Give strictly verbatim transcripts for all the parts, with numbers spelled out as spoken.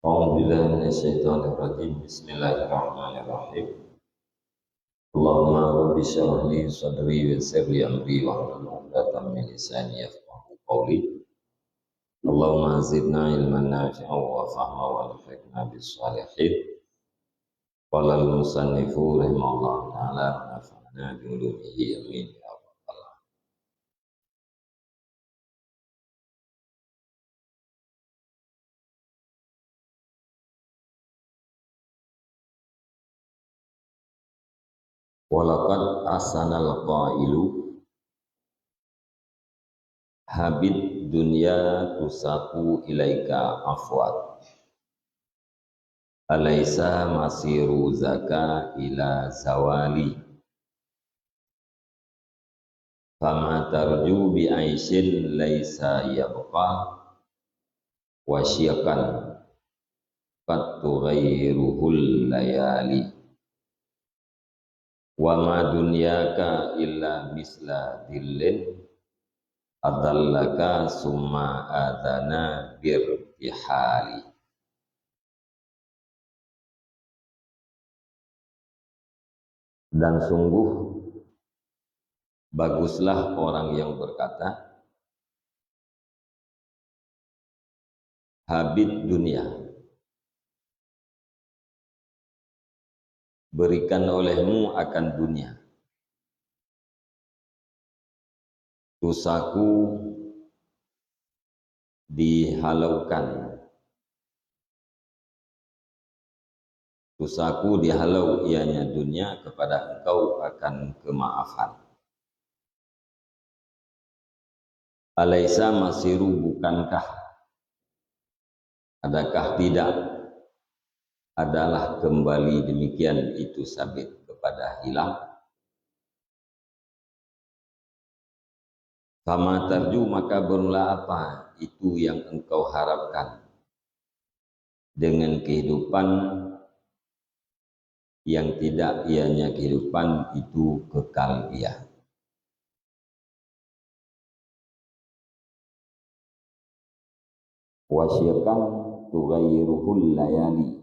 أعوذ بالله من الشيطان الرجيم. بسم الله الرحمن الرحيم. اللهم رب اشرح لي صدري ويسر لي أمري واحلل عقدة من لساني يفقهوا قولي. اللهم زدنا علما نافعا وفهما وألحقنا بالصالحين. قال المصنف رحمه الله تعالى ونفعنا بعلومه آمين يا رب العالمين. Walaqad ahsanal qailu, habid dunya tusaku ilaika afwat. Alaisa masiru zaka ila zawali. Fama tarju bi aisin laisa yabqa wasyiqan qad tughayyiruhul layali. Wa ma dunyaka illa misla dhillin adallaka summa adana birtihali. Dan sungguh baguslah orang yang berkata, habib dunia, berikan olehmu akan dunia. Tusaku dihalaukan. Tusaku dihalau ianya dunia kepada engkau akan kemaafan. Alaisa masiru, bukankah, adakah tidak adalah kembali demikian itu sabit kepada hilang? Fama tarju, maka bermula apa itu yang engkau harapkan dengan kehidupan yang tidak ianya kehidupan itu kekal ia. Wasyiqan tughayyiruhul layali.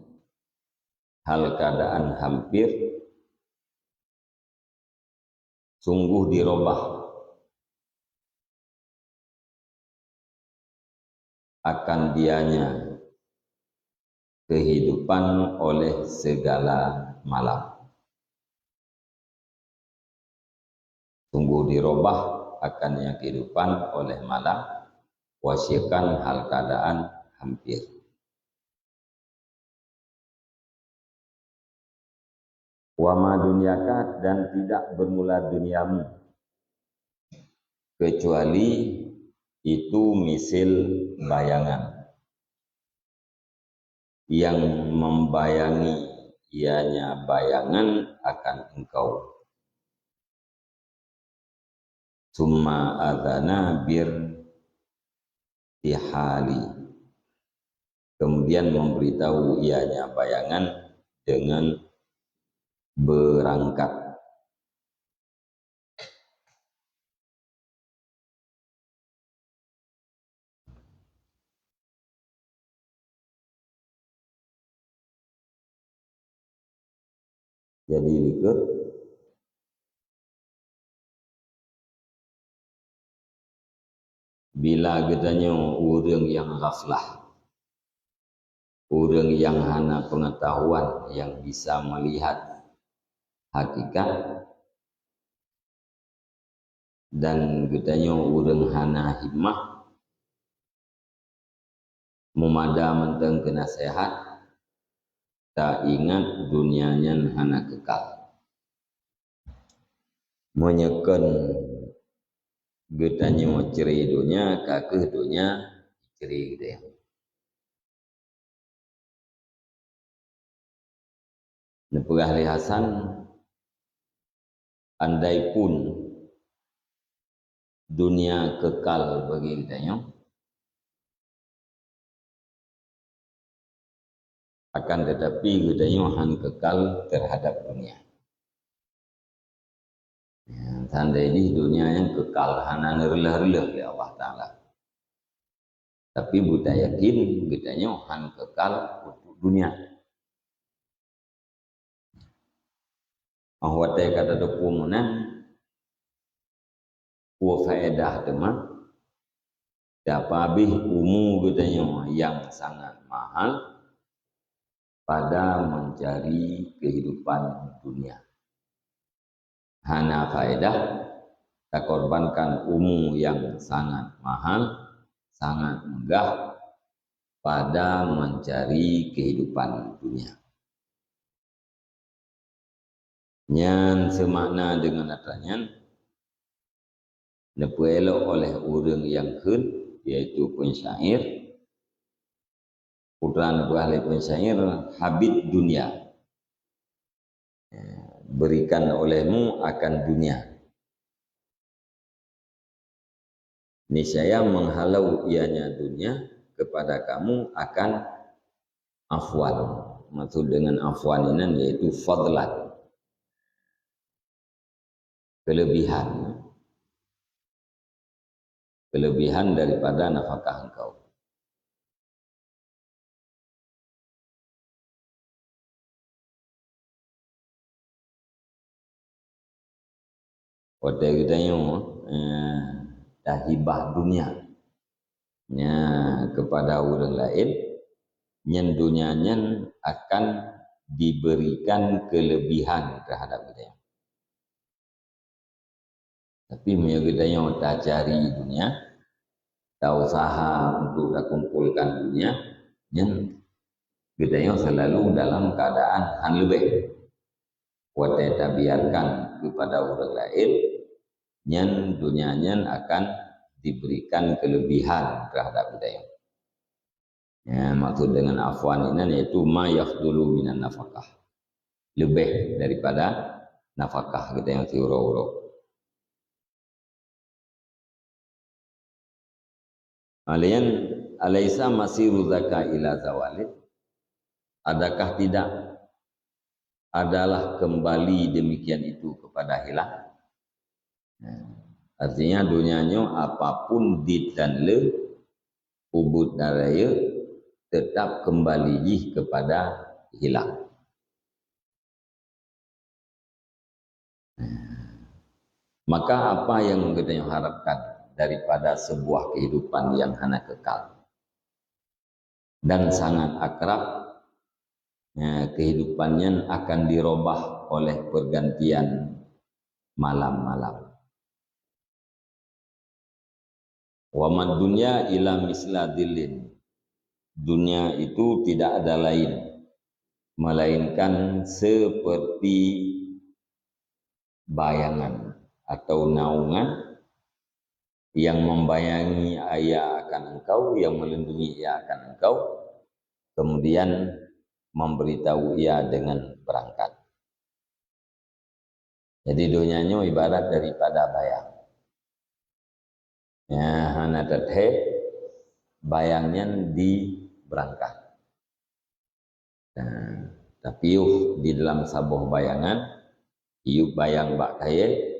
Hal keadaan hampir sungguh dirubah akan dianya kehidupan oleh segala malam. Sungguh dirubah akan ianya kehidupan oleh malam, wasyiqan hal keadaan hampir. Wa ma dunyaka, dan tidak bermula duniamu, kecuali itu misil bayangan yang membayangi ianya bayangan akan engkau. Summa adana birtihali. Kemudian memberitahu ianya bayangan dengan berangkat. Jadi likot, bila geutanyoe ureuëng nyang ghaflah, ureuëng nyang hana pengetahuan nyang bisa melihat hakikat, dan geutanyoe ureuëng hana himmah, meumada mantong keu naseuhat, taingat dunia nyan hana keukal. Meunyoe kon geutanyoe cre donya, ka kheueh donya cre geutanyoe. Neupeugah lé Hasan, andai pun dunia keukal bagi geutanyoe, akan teutapi geutanyoe hana keukal teuhadap dunia. Ya, seandai jih dunia nyan keukal, hana neureuloh-reuloh lé Allah Taala. Tapi beutayakin geutanyoe han kekal untuk dunia. Óh watée ka tateupeue meunan, peue faedah teuma? Tapeuhabéh umu geutanyoe nyang sangat mahal pada mencari kehidupan dunia. Hana faedah takorbankan umu nyang sangat mahal, sangat megah pada mencari kehidupan dunia. Nyan seumakna deungon atra nyan, neupeuelok oleh ureuëng nyang kheun, yaitu pensyair. Putra neupeuahli pensyair, habit dunia. Berikan olehmu akan dunia. Niscaya menghalau ianya dunia kepada kamu akan afwan. Maksud dengan afwan ini yaitu fadlan. Kelebihan. Kelebihan daripada nafkah engkau. Watée geutanyoe, eh, tahibah dunia, nya, kepada ureuëng laén, nyan dunia nyan akan diberikan kelebihan terhadap geutanyoe. Tapi meunyoe geutanyoe tacari dunia, tausaha untuk takumpolkan dunia, nyan geutanyoe selalu dalam keadaan han leubeh. Watée tabiarkan kepada ureuëng laén, nyan dunia nyan akan diberikan kelebihan terhadap geutanyoe. Ya, maksud dengan afwan inan yaitu ma yafdulu minan nafakah. Lebih daripada nafakah kita yang siuroe-uroe. Alian alaisa masiru zaka ila zawalin? Adakah tidak adalah kembali demikian itu kepada hilang? Nah, artinya dunia nyoe apapun dit dan le, ubit dan rayeuk, tetap kembali jih kepada hilang. Maka apa yang geutanyoe harapkan daripada sebuah kehidupan yang hana kekal dan sangat akrab, ya, kehidupan nyan akan dirubah oleh pergantian malam-malam. Wa mad dunya illa misla dhillin. Dunia itu tidak ada lain melainkan seperti bayangan atau naungan yang membayangi ia akan engkau, yang melindungi ia akan engkau, kemudian memberitahu ia dengan berangkat. Jadi dunia nyoe ibarat daripada bayang. Ya, hana teuthée bayang nyan di berangkat. Nah, tapi uh di dalam saboh bayangan, iyup bayang bak kayée,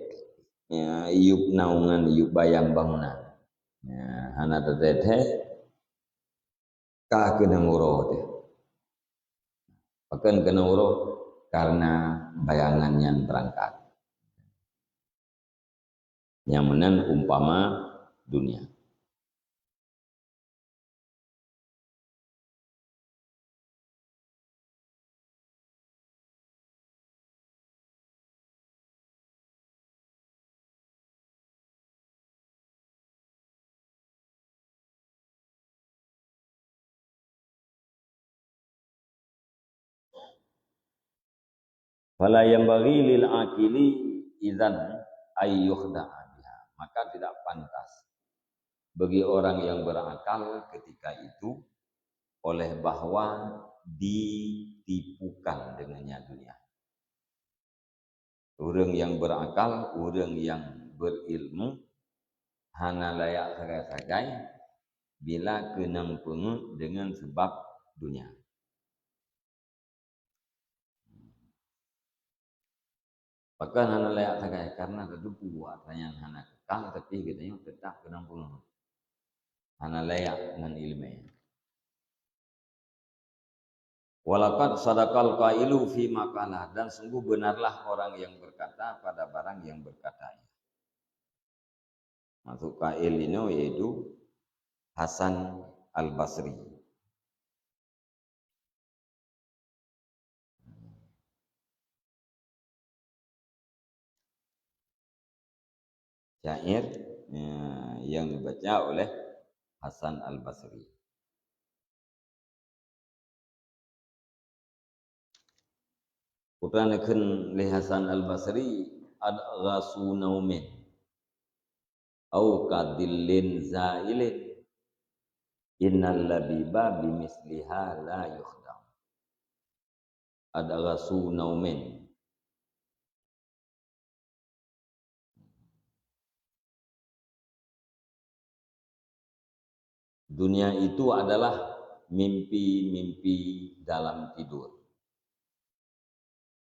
ya, iyup naungan, iyup bayang bangunan. Ya, hana teuthée ka keunong uroe teuh. Pakon keunong uroe? Karena bayangan nyan berangkat. Nyang meunan umpama dunia. Fala yanbaghi lil aqili idzan ay yukhda'a biha. Maka tidak pantas bagi orang yang berakal ketika itu oleh bahwa ditipukan dengannya dunia. Ureuëng nyang berakal, ureuëng nyang berilmu, hana layak sagai-sagai bila keunong peungeuet deungon sabab dunia. Pakon hana layak sagai? Karena tateupeue atra nyang hana kekal, tapi geutanyoe teutap keunong peungeuet. Hana layak nan ileumèe. "Walaqad sadaqal qailu fi maqalah," dan sungguh benarlah orang yang berkata pada barang yang berkata ia. Maksud qail inoe yaitu Hasan Al-Basri. Syair, ya, yang dibaca oleh Hasan Al-Basri. Peue neukheun lé Hasan Al-Basri, "Adghasu naumin, au kadhillin zailin, innal labiba bimisliha la yukhdam." Adghasu naumin. Dunia itu adalah mimpi-mimpi dalam tidur,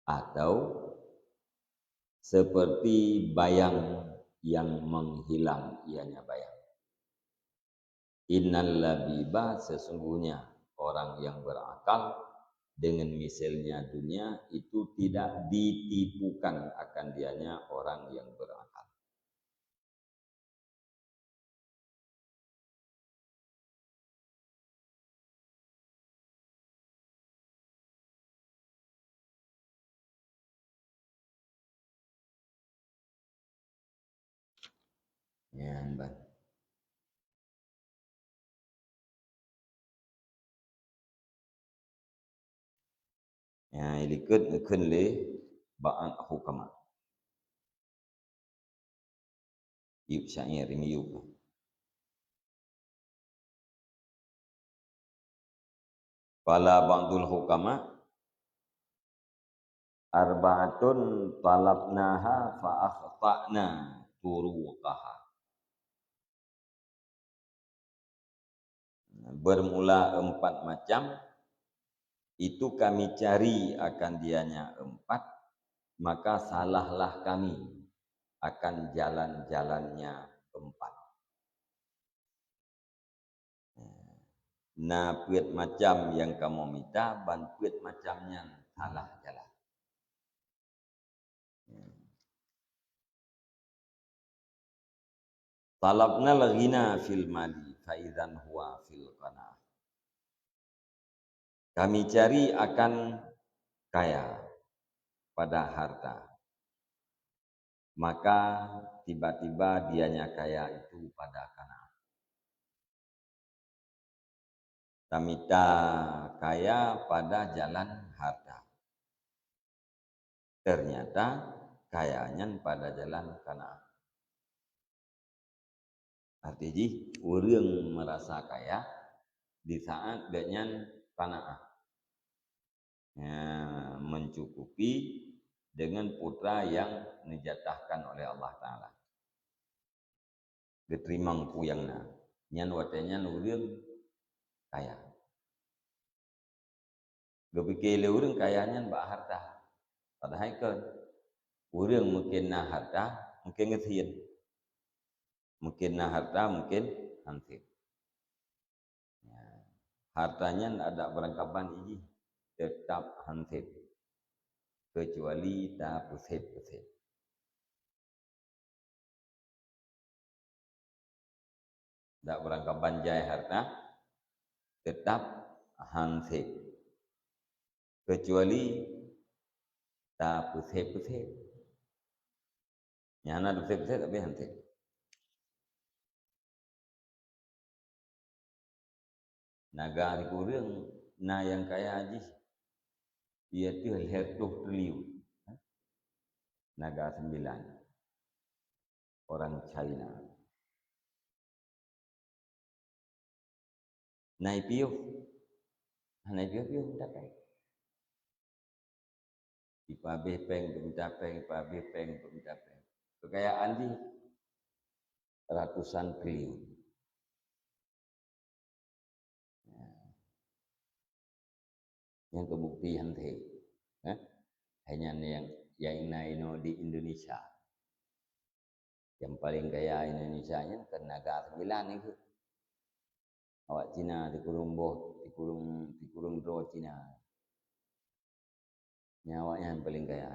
atau seperti bayang yang menghilang ianya bayang. Innal labiba, sesungguhnya orang yang berakal, dengan misilnya dunia itu tidak ditipukan akan dianya orang yang berakal. Nyan ban. Ya, ilikot ngeukheun lé ba'an hukama. Yub syair, ini yub. Qala ba'dul hukama, "Arba'atun talabnaha fa akhta'na turuqaha." Bermula empat macam, itu kami cari akan dianya empat, maka salahlah kami akan jalan-jalannya empat. Na peuet macam nyang kamoe mita, ban peuet macam nyan salah jalan. Talabnal ghina fil mali, fa idzan huwa fil qanaah. Kami cari akan kaya pada harta, maka tiba-tiba dianya kaya itu pada qanaah. Tamita kaya pada jalan harta. Ternyata kaya nyan pada jalan qanaah. Arti jih, ureuëng merasa kaya di saat gobnyan qanaah. Ya, mencukupi dengan putra yang dijatahkan oleh Allah Taala. Geuteurimong peue nyang na. Nyan watée nyan ureuëng kaya. Geupike lé ureuëng kaya nyan bak harta. Padahai kon. Ureuëng mungkin na harta, mungkin geusién. Mungkin na harta, mungkin han sép. Ya. Harta nyan adak beurangkaban jih, teutap han sép. Keucuali tapeusép-peusép. Dak beurangkaban jai harta, teutap han sép. Keucuali tapeusép-peusép. Nyang hana tapeusép-peusép tapi han sép. Naga sikureueng na nyang kaya jih, iaitu lhèe reutôh triliun. Naga sembilan. Orang China. Na ipiôh. Na ipiôh-piôh mita péng. Ipabéh péng untuk mita péng, ipabéh péng untuk mita péng. Kekayaan jih ratusan triliun. Nyang teubukti han sép. Eh? Hanya nyang, nyang na inoe di Indonesia. Nyang paleng kaya Indonesia nyan kan naga sembilan itu. Awak Cina sikureueng boh, sikureueng, sikureueng droe Cina. Nyan awaknyan paleng kaya.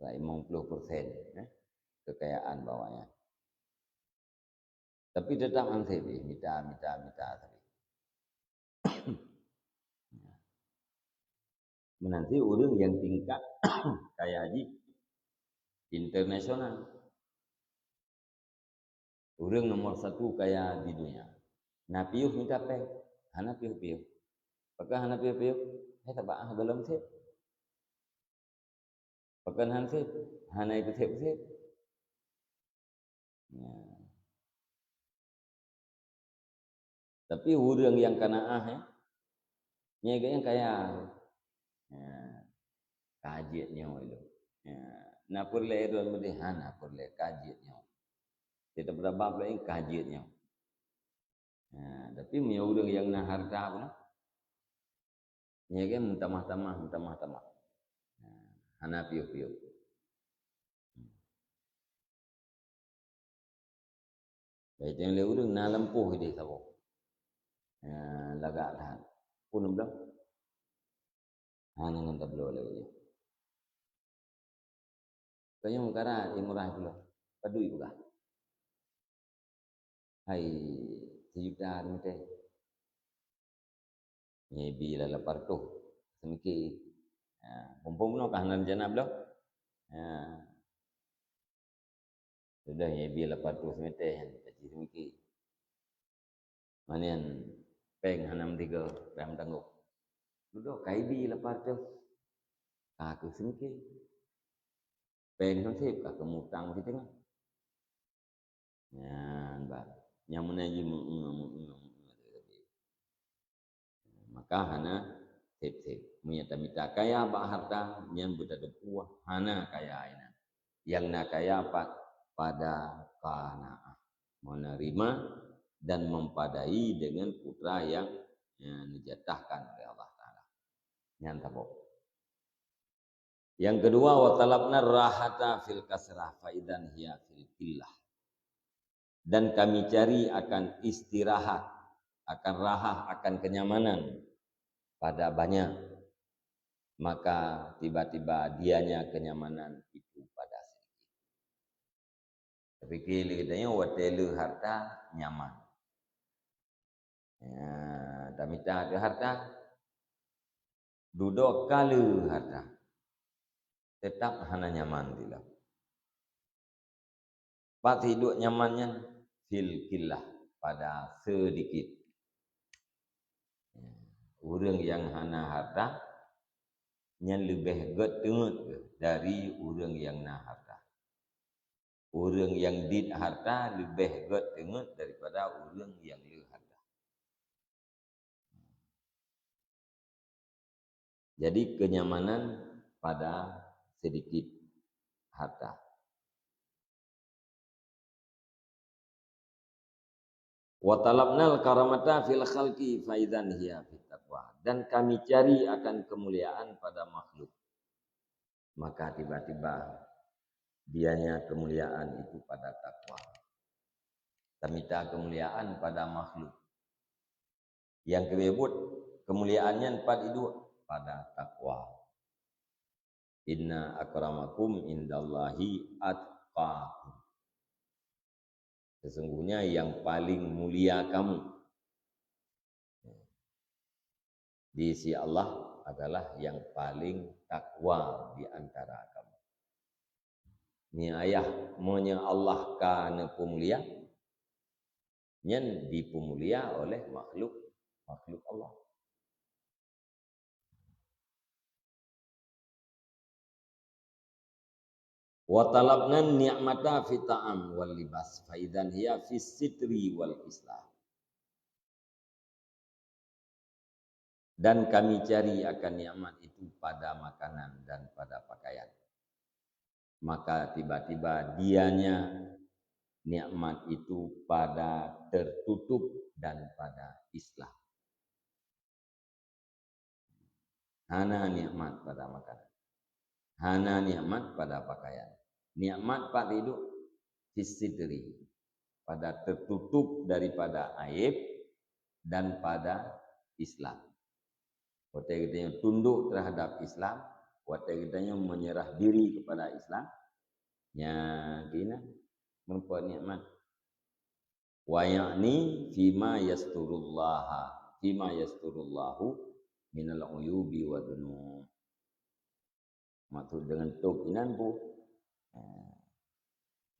Limong ploh persen, eh, kekayaan bak awaknyan. Tapi teutap han sép, eh, mita, mita, mita sabe. Meunan cit ureuëng nyang tingkat kaya jih internasional. Ureuëng nomor satu kaya di dunia. Na piôh mita péng, hana piôh-piôh. Pakon hana piôh-piôh? Hai tabah gohlom sép. Pakon han sép? Hana ipeuséb-séb. Ya. Tapi ureuëng nyang kanaah, eh, nyan geuh nyang kaya. Ya. Ka jeuet nyoe lom. Ya. Na peureulée droe meudeh, hana peureulée, ka jeuet nyoe. Teutap bab laén ka jeuet nyoe. Ya, tapi meunyoe ureuëng nyang na hareuta pun, nyan kan meutamah-tamah, meutamah-tamah. Ya, hana piôh-piôh. Bèk teuntèe lé ureuëng na lampôh idéh saboh. Ya, lagak that. Pun blang. Hana ngon tabloe lé ureuëng. Kayong kara imurah pula. Padui peugah. Hai, sijuta teuntèe. Nyan bi lam lapan reutôh. Seumike. Ha, phôn-phôn bunoe ka hana rencana bloe. Ha. Sudah nyan bi lapan reutôh seumike, nyan ka ci seumike. Meunan péng hana meusigoe, péng meutanggong. Dudoe ka ibi lapan reutôh. Ka keuh seumike. Péng han sép ka keuh mutang siteungoh. Nyan bah. Nyang meunan jih meu-, meu-, meu-, meu-, Maka hana sép-sép. Meunyoe tamita kaya bak hareuta, nyan beuteupeue hana kaya inan. Nyang na kaya pat pada qanaah, menerima dan mempadai dengan putra yang, yang dijatahkan oleh Allah Taala. Nyan saboh. Yang kedua, wa talabna rahata fil kasrah, fa idzan hiya fil qillah. Dan kami cari akan istirahat, akan rahah, akan kenyamanan pada banyak, maka tiba-tiba dianya kenyamanan itu pada sedikit. Tapike lé geutanyoe watèe le hareuta nyaman. Ya, tamita keu hareuta, dudoe ka le hareuta, teutap hana nyaman dilom. Pat hidup nyaman nyan fil qillah, pada sedikit. Ya, ureuëng nyang hana hareuta nyan leubeh gét teungeut dari ureuëng nyang na hareuta. Ureuëng nyang dit hareuta leubeh gét teungeut daripada ureuëng nyang le hareuta. Jadi, kenyamanan pada sedikit harta. Wa talabnal karamata fil khalqi fa idzan hiya fit taqwa. Dan kami cari akan kemuliaan pada makhluk. Maka tiba-tiba dianya kemuliaan itu pada takwa. Tamita kemuliaan pada makhluk. Nyang keubiet buet keumuliaan nyan pat iduek pada takwa. Inna akramakum indallahi atqakum. Sesungguhnya yang paling mulia kamu di sisi Allah adalah yang paling takwa di antara kamu. Ni ayah, meunyoe Allah ka neupeumulia, nyan dipeumulia oleh makhluk, makhluk Allah. Wa talabna ni'mata fi ta'am wal libas, fa idzan hiya fis sitri wal islah. Dan kami cari akan nikmat itu pada makanan dan pada pakaian. Maka tiba-tiba dianya nikmat itu pada tertutup dan pada islah. Hana nikmat pada makanan. Hana nikmat pada pakaian. Nikmat pat diduek? Fis sitri, pada tertutup daripada aib dan pada Islam. Watèe geutanyoe tunduk terhadap Islam, watèe geutanyoe menyerah diri kepada Islam, nyan keunan meureumpok nikmat. Wa ya'ni fima yasturullaha, fima yasturullahu minal uyubi wa dzunub. Maksud deungon tub inan bu, eh,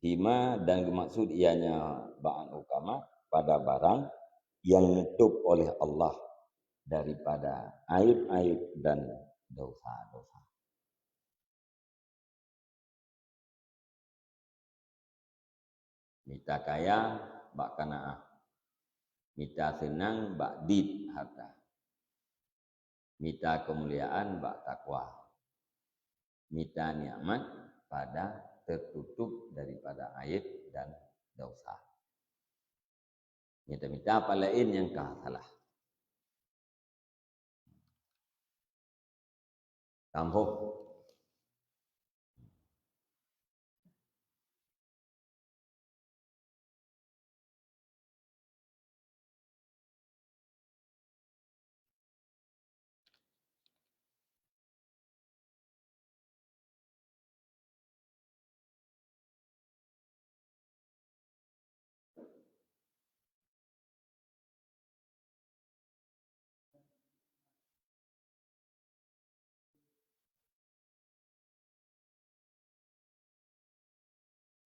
fima, dan geumaksud ianya ba'an ukama pada barang yang neutôb oleh Allah daripada aib-aib dan dosa-dosa. Mita kaya bak kanaah, mita seunang bak dit harta, mita keumuliaan bak takwa, mita nikmat pada tertutup daripada aib dan dosa. Mita-mita apa laén nyang ka salah. Tamboh.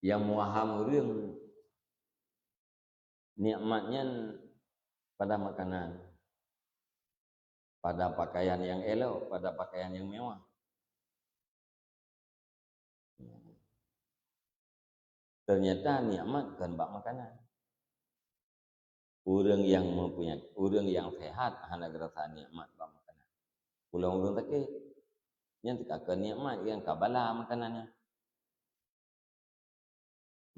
Nyang meuwaham ureuëng nikmat nyan pada makanan, pada pakaian nyang elok, pada pakaian nyang mewah. Ternyata nikmat bukan bak makanan. Ureuëng nyang mempunyai, ureuëng nyang sehat hana geurasa nikmat bak makanan. Pulang ureuëng sakét, nyan teuka keu nikmat nyang ka bala makanan nyan.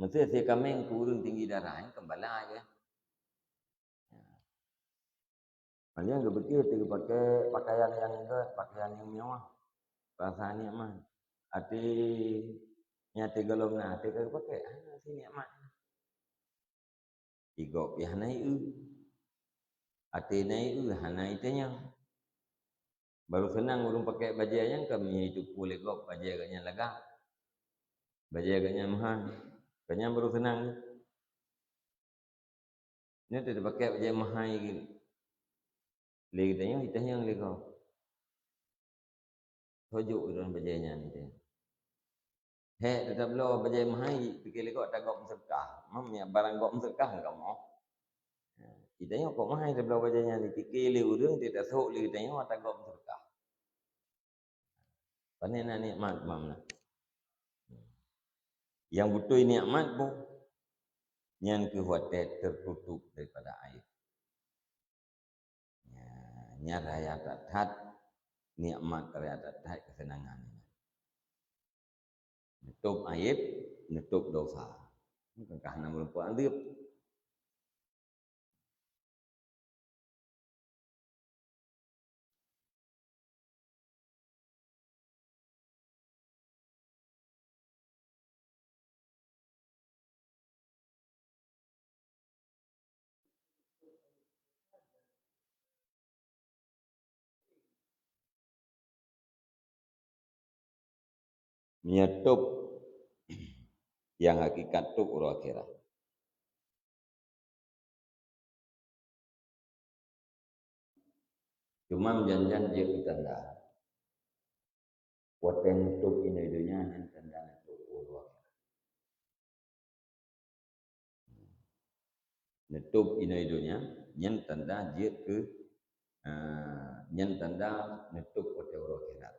Meusé si kaméng keu ureuëng tinggi darah, nyan kan bala je. Hanya geupike teuka pakai pakaian nyang gét, pakaian nyang mewah, rasa nikmat. Até nyan teuka gohlom na, teuka geupake, hana si nikmat. Igob pih hana ieu. Até na ieu, hana itanyong. Baru seunang ureuëng pakai bajée nyan ka meunyoe itupeue lé gob bajée geuh nyan lagak. Bajée geuh nyan meuhai. Ka nyan baru seunang. Nyoe teuka pakai bajée meuhai geuh. Lé geutanyoe, itanyong lé gob. Hojok ureuëng bajée nyan teuh. Hék teutabloe bajée meuhai, pike lé gob ata gob meuseudeukah. Mam nyan barang gob meuseudeukah ngon kamoe. Geutanyoe kok meuhai tabloe bajée nyan, pike lé ureuëng teuh tasok lé geutanyoe ata gob meuseudeukah. Pane na nikmat mam na. Nyang beutôi nikmat boh, nyan keuh watée tertutup daripada aib. Nya, nyan raya that-that nikmat, raya that-that keuseunangan. Neutôb aib, neutôb dosa. Bukan ka hana meureumpok azeub. Meunyoe tôb nyang hakikat tôb uroe akhirat. Cuma meujan-jan jeuet keu tanda. Watée neutôb inoe donya nyan tanda neutôb uroe akhirat. Neutôb inoe donya nyan tanda jeuet keu, eh, nyan tanda neutôb watée uroe akhirat.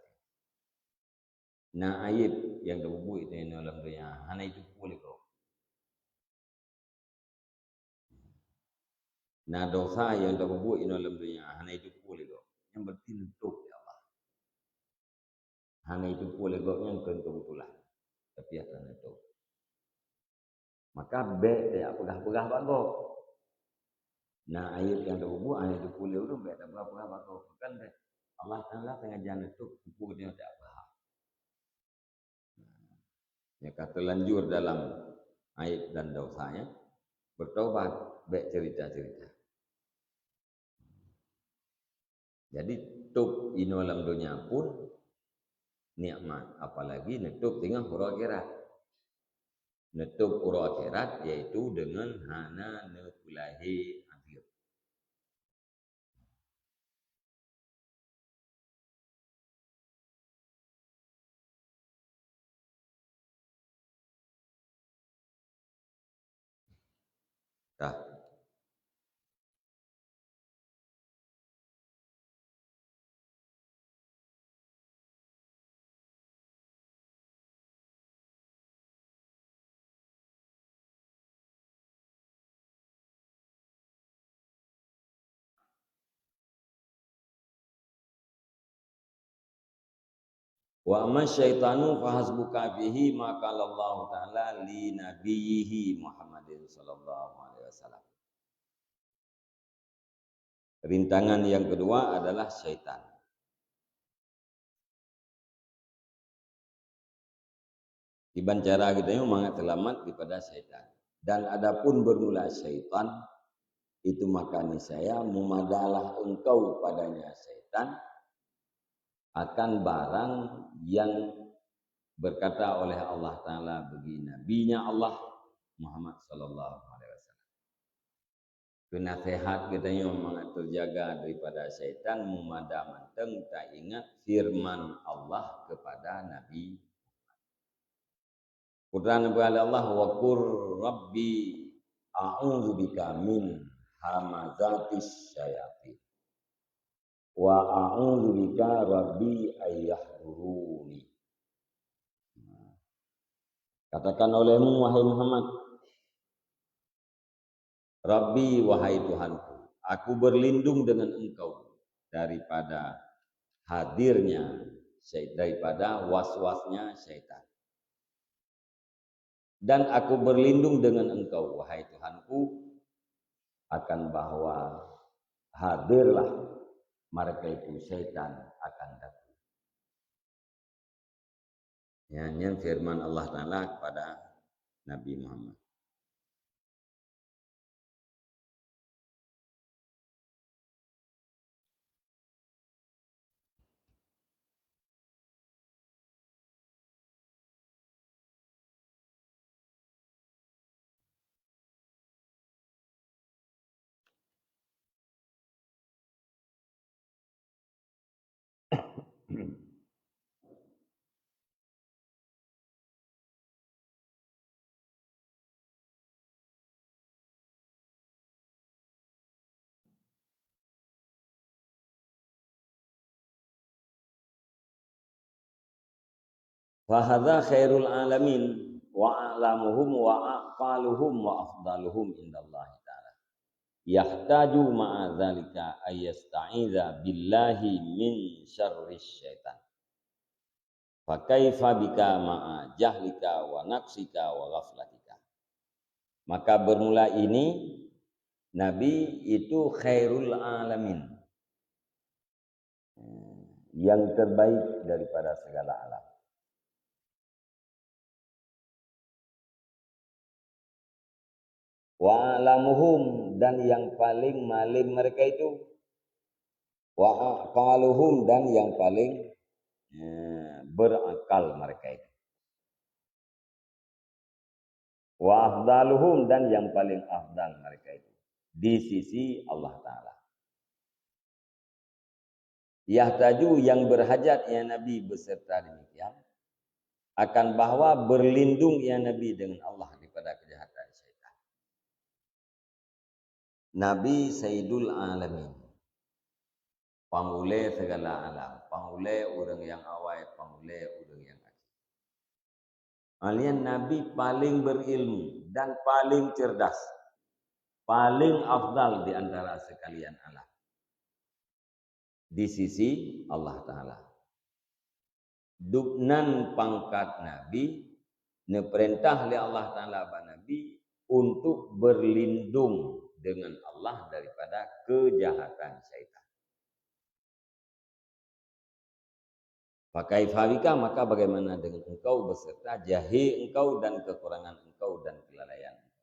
Na aib nyang tapeubuet inoe lam donya hana jiteupeue lé gob. Na dosa nyang tapeubuet inoe lam donya hana jiteupeue lé gob. Nyan berarti neutôb lé Allah. Hana jiteupeue lé gob nyan keu keubeutulan. Tapi atra neutôb. Maka bék tajak peugah-peugah bak gob. Na aib nyang tapeubuet hana jiteupeue lé ureuëng, bék tapeugah-peugah bak gob. Kan bék. Allah Taala sengaja neutôb, peue nyang tajak peugah. Nyang ka teulanjur dalam aib dan dosa, ya. Bertobat, bèk cerita-cerita. Jadi, tôb inoe lam donya pun nikmat, apalagi neutôb teungoh uroe akhirat. Neutôb uroe akhirat, yaitu deungon hana neupeulahé akhé. Tah. Wa amma syaitanu fahasbuka fihi ma qalallahu ta'ala li nabiyyihi Muhammadin sallallahu alaihi wasallam. Rintangan yang kedua adalah syaitan. Kiban cara geutanyoe mangat seulamat daripada syaitan. Dan adapun bermula syaitan, itu maka niscaya memadalah engkau padanya syaitan akan barang yang berkata oleh Allah Ta'ala bagi Nabi-Nya Allah Muhammad sallallahu alaihi wasallam. Keu naseuhat geutanyoe mangat teujaga daripada syaitan, meumada mantong taingat firman Allah kepada Nabi Muhammad. Peugah lé Allah, "Wa qur Rabbi a'udzubika min hamazatis syayatin. Wa a'udzubika Rabbi ay yahduruni." Katakan olehmu, wahai Muhammad, "Rabbi, wahai Tuhanku, aku berlindung dengan Engkau daripada hadirnya syai-, daripada was-wasnya syaitan. Dan aku berlindung dengan Engkau, wahai Tuhanku, akan bahwa hadirlah mereka itu syaitan akan datang." Nyan, nyan firman Allah Ta'ala kepada Nabi Muhammad. Fahadza khairul alamin wa a'lamuhum wa aqaluhum wa afdaluhum indallahi ta'ala. Yahtaju ma'a dzalika ayyasta'iza billahi min syarri syaitan. Fa kaifa bika ma'a jahlika wa naqsika wa ghaflatika. Maka bermula ini, Nabi itu khairul alamin, yang terbaik daripada segala alam. Wa a'lamuhum, dan yang paling malim mereka itu. Wa aqaluhum, dan yang paling, eh, berakal mereka itu. Wa afdaluhum, dan yang paling afdal mereka itu di sisi Allah Ta'ala. Yahtaju, yang berhajat ya Nabi beserta demikian, akan bahwa berlindung ya Nabi dengan Allah daripada kejahatan syaitan. Nabi Sayyidul Alamin, pangulée segala alam, pangulée ureuëng nyang awai, pangulée ureuëng nyang akhé. Alian Nabi paling berilmu dan paling cerdas, paling afdal di antara sekalian alam di sisi Allah Ta'ala. Dubnan pangkat Nabi, neupeurintah lé Allah Ta'ala bak Nabi untuk berlindung dengan Allah daripada kejahatan syaitan. Fa kaifa bika, maka bagaimana dengan engkau beserta jahé engkau dan kekurangan engkau dan kelalaian engkau?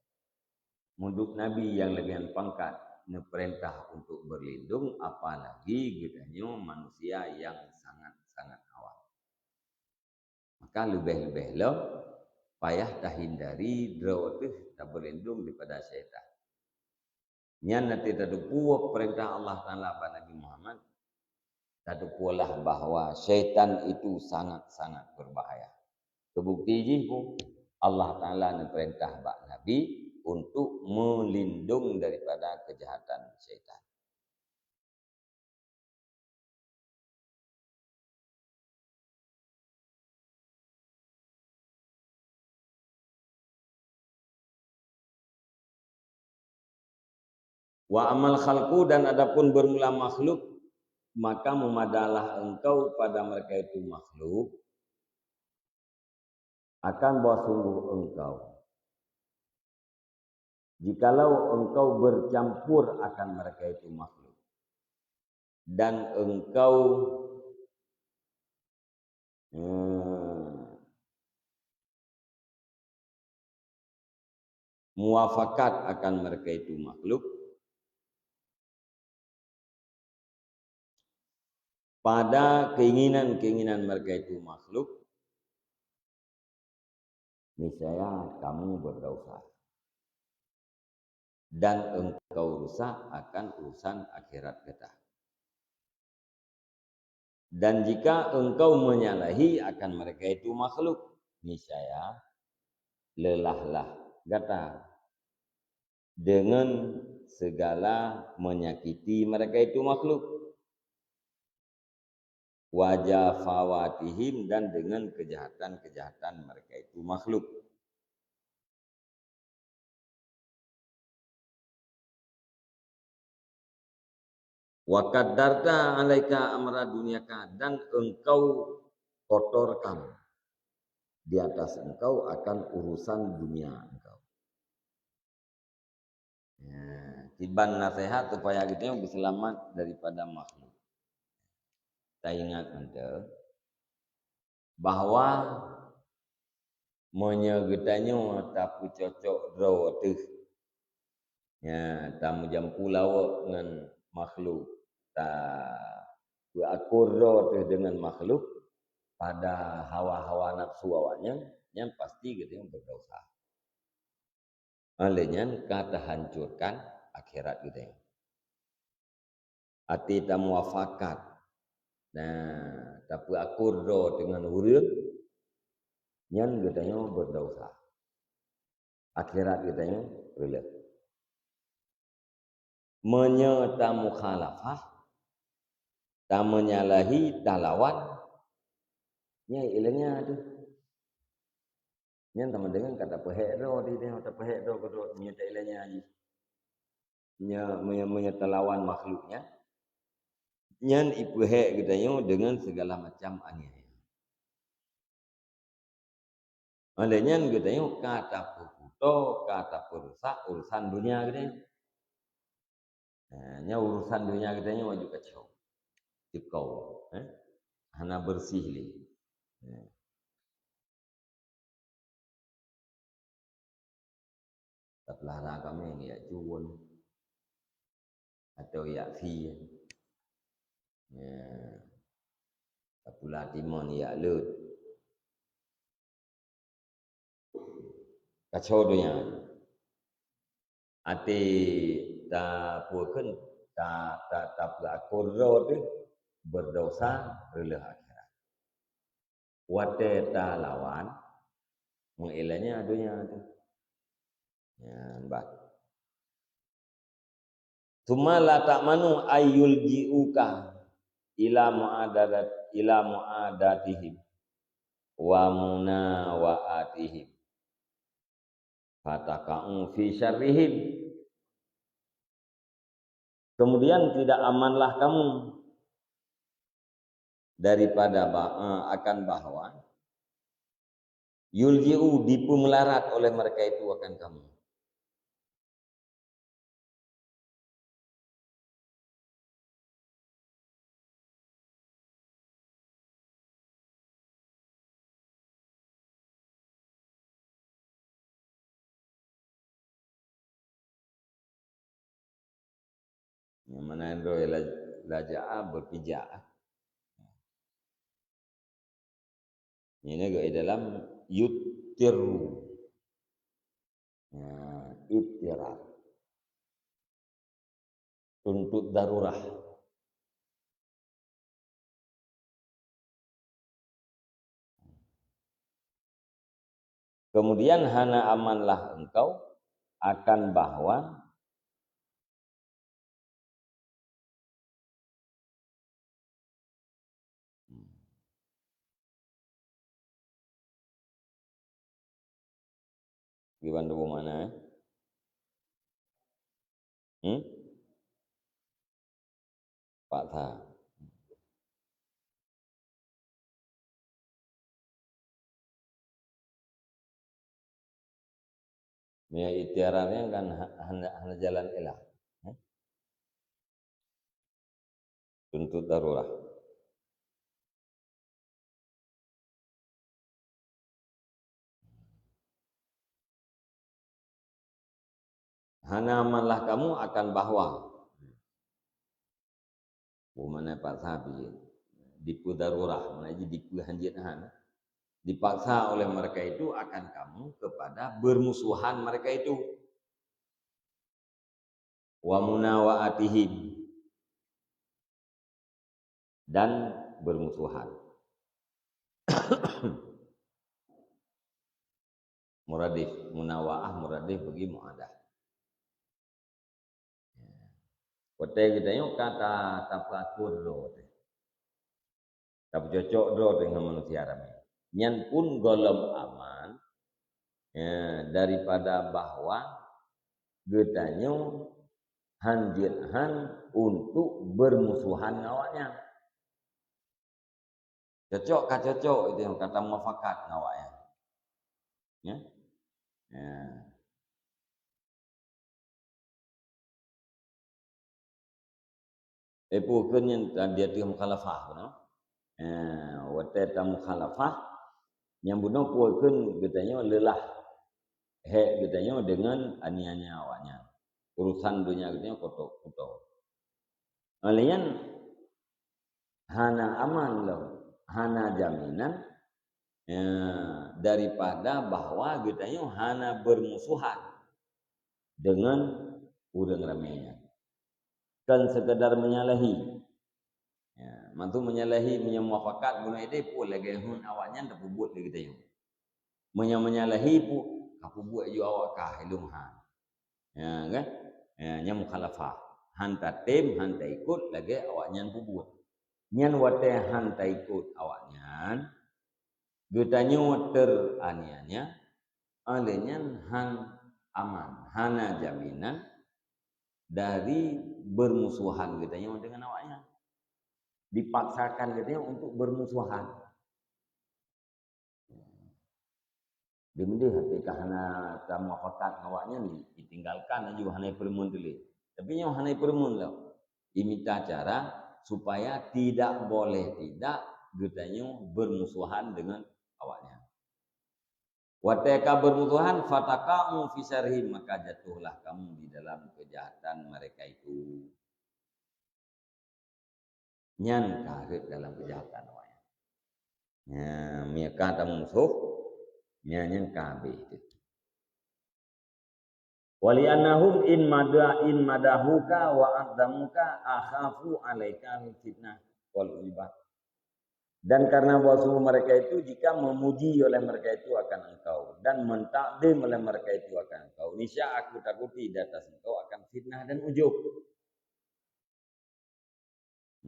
Meunurot Nabi nyang leubeh pangkat neupeurintah untuk berlindung, apalagi geutanyoe manusia nyang sangat-sangat awam. Maka leubeh-leubeh lom payah tahindari droe teuh tabeurlindong daripada syaitan. Nyan na teupeue peurintah Allah Taala bak Nabi Muhammad, tateupeue lah bahwa syaitan itu sangat-sangat berbahaya. Teubukti jih peue, Allah Taala neupeurintah bak Nabi untuk meulindong daripada keujahatan syaitan. Wa amal khalqu, dan adapun bermula makhluk, maka memadalah engkau pada mereka itu makhluk, akan bahwa sungguh engkau, jikalau engkau bercampur akan mereka itu makhluk, dan engkau, eh, muwafakat akan mereka itu makhluk, pada keinginan-keinginan mereka itu makhluk, niscaya kamu berdosa. Dan engkau rusak akan urusan akhirat gata. Dan jika engkau menyalahi akan mereka itu makhluk, niscaya lelahlah gata dengan segala menyakiti mereka itu makhluk. Wa jafawatihim, dan dengan kejahatan-kejahatan mereka itu makhluk. Wa qaddarta alaika amra dunyaka, dan engkau kotorkan di atas engkau akan urusan dunia engkau. Ya, kiban nasihat supaya geutanyoe beuseulamat daripada makhluk. Taingat mantong bahwa meunyoe geutanyoe tapeucocok droe teuh, ya, tameujampu lawok ngon makhluk, tapeuakur droe teuh deungon makhluk pada hawa-hawa nafsu awaknyan, nyan pasti geutanyoe berdosa. Oleh nyan ka tahancurkan akhirat geutanyoe. Até tamuafakat, nah, tapeuakur droe deungon ureuëng, nyan geutanyoe berdosa. Akhirat geutanyoe reuloh. Meunyoe tamukhalafah, tamenyalahi, talawan, nyan iéleumnya tu. Nyan teuma deungon ka tapeuhek droe di tengah, tapeuhek droe keudroe, nyan ta iéleumnya jih. Nyan meunyoe, meunyoe talawan makhluk nyan, nyan ipeuhek geutanyoe deungon segala macam aniaya. Oleh nyan geutanyoe ka tapeukuto, ka tapeurusak urusan dunia geutanyoe. Nah, nyan urusan dunia geutanyoe wajéb kacau. Ceuko, eh? Hana bersih lé. Nah. Tapeulara kaméng jak cuwon atau jak sie. Ya. Tapula timon jak leuet. Kacau donya. Até tapeukheun, ta, ta, tapeuakur droe teuh berdosa reuloh akhirat. Watée talawan, meuiéleumnya donya teuh. Nyan bah. Tsumma la ta'manu ayyulji'uka ila mu'adadat, ila mu'adatihim wa munawa'atihim. Fataqa'u fi syarrihim. Kemudian tidak amanlah kamu daripada ba-, eh, akan bahwa yulji'u, dipeumelarat oleh mereka itu akan kamu. Nyang mana droe la-, laja'a, beupijak. Ini geuh dalam yuttiru. Nah, ittirar. Tuntut darurah. Kemudian hana amanlah engkau akan bahwa Kiban tuboh makna, eh? Hmm? Paksa. Meunyoe ikhtiaran nyan kan ha-, hana, hana jalan ilah. Eh? Tuntut darurah. Hana amanlah kamu akan bahwa. Buh mana paksa pih. Dipeudarurah, mana jih dipeuhanjeuet han. Dipaksa oleh mereka itu akan kamu kepada bermusuhan mereka itu. Wa munawa'atihim. Dan bermusuhan. Muradif, munawa'ah, muradif bagi mu'adah. Watée geutanyoe ka ta-, tapeuakur droe teuh. Tapeucocok droe teuh ngon manusia ramé. Nyan pun gohlom aman, ya, daripada bahwa geutanyoe han jeuet han untuk bermusuhan ngon awaknyan. Cocok ka cocok itu nyang ka tamufakat ngon awaknyan. Ya. Ya. Eh, peue kheun nyan, dia teuh mukhalafah, no? Eh, watée tamukhalafah, nyang bunoe peue kheun geutanyoe leulah. Hék geutanyoe deungon anianya awaknyan. Urusan donya geutanyoe koto-, kotor. Óh lheueh nyan, hana aman lom, hana jaminan, ya, daripada bahwa geutanyoe hana bermusuhan deungon ureuëng ramé nyan. Kon sekadar menyalahi. Ya, mantu menyalahi, meunyoe mufakat bunoe idéh pun lagée hon awaknyan tapeubuet lé geutanyoe. Meunyoe menyalahi pun, kapeubuet ju awak kah ilung han. Ya, kan? Ya, nyan mukhalafah. Han tatem, han taikot lagée awaknyan peubuet. Nyan watée han taikot awaknyan, geutanyoe teraniaya, óh lheueh nyan han aman, hana jaminan dari bermusuhan geutanyoe deungon awaknyan. Dipaksakan geutanyoe untuk bermusuhan. Di meudeh até ka hana tamufakat ngon awaknyan, ditinggalkan laju, hana peureumeun teuh lé. Tapi nyoe hana peureumeun lom. Imita cara supaya tidak boleh tidak geutanyoe bermusuhan dengan awaknyan. Watée ka bermusuhan, fataqa'u fi syarrihim, maka jatuhlah kamu di dalam kejahatan mereka itu. Nyan ka rhot dalam keujahatan awaknyan. Nyan, meunyoe ka tamusoh, nyan, nyan ka habéh teuh. Wa li'annahum in mada-, in madahuka wa azzamuka akhafu 'alaikal fitnah wal 'uqubah. Dan karena bahwa sungguh mereka itu, jika memuji oleh mereka itu akan engkau dan mentakdim oleh mereka itu akan engkau, niscaya aku takuti di atas engkau akan fitnah dan ujub.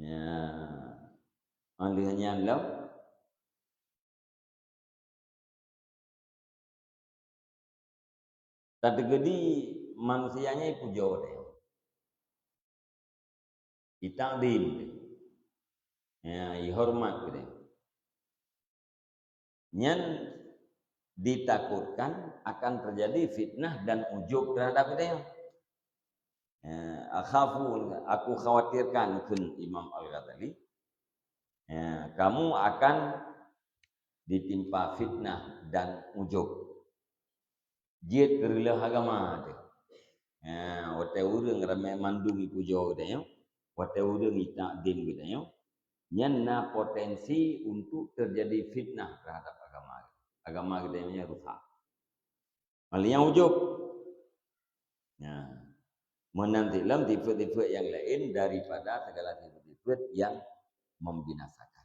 Ya. Óh lheueh nyan lom, tateukeudi manusia nyan ipujoe geutanyoe. Itakdim. Ya, ihoreumat geutanyoe. Nyan ditakutkan akan terjadi fitnah dan ujub terhadap geutanyoe. Eh, akhafu, aku khawatirkan, kheun Imam Al-Ghazali, eh, kamu akan ditimpa fitnah dan ujub. Jeuet keu reuloh agama teuh. Eh, watée ureuëng ramé mandum ipujoe geutanyoe, watée ureuëng itakdim geutanyoe, nyan na potensi untuk teujadi fitnah terhadap agama. Agama geutanyoe nyan rusak. Hal nyang ujub. Nah, meunan cit lom sifeuet-sifeuet nyang laén daripada segala sifeuet-sifeuet nyang membinasakan.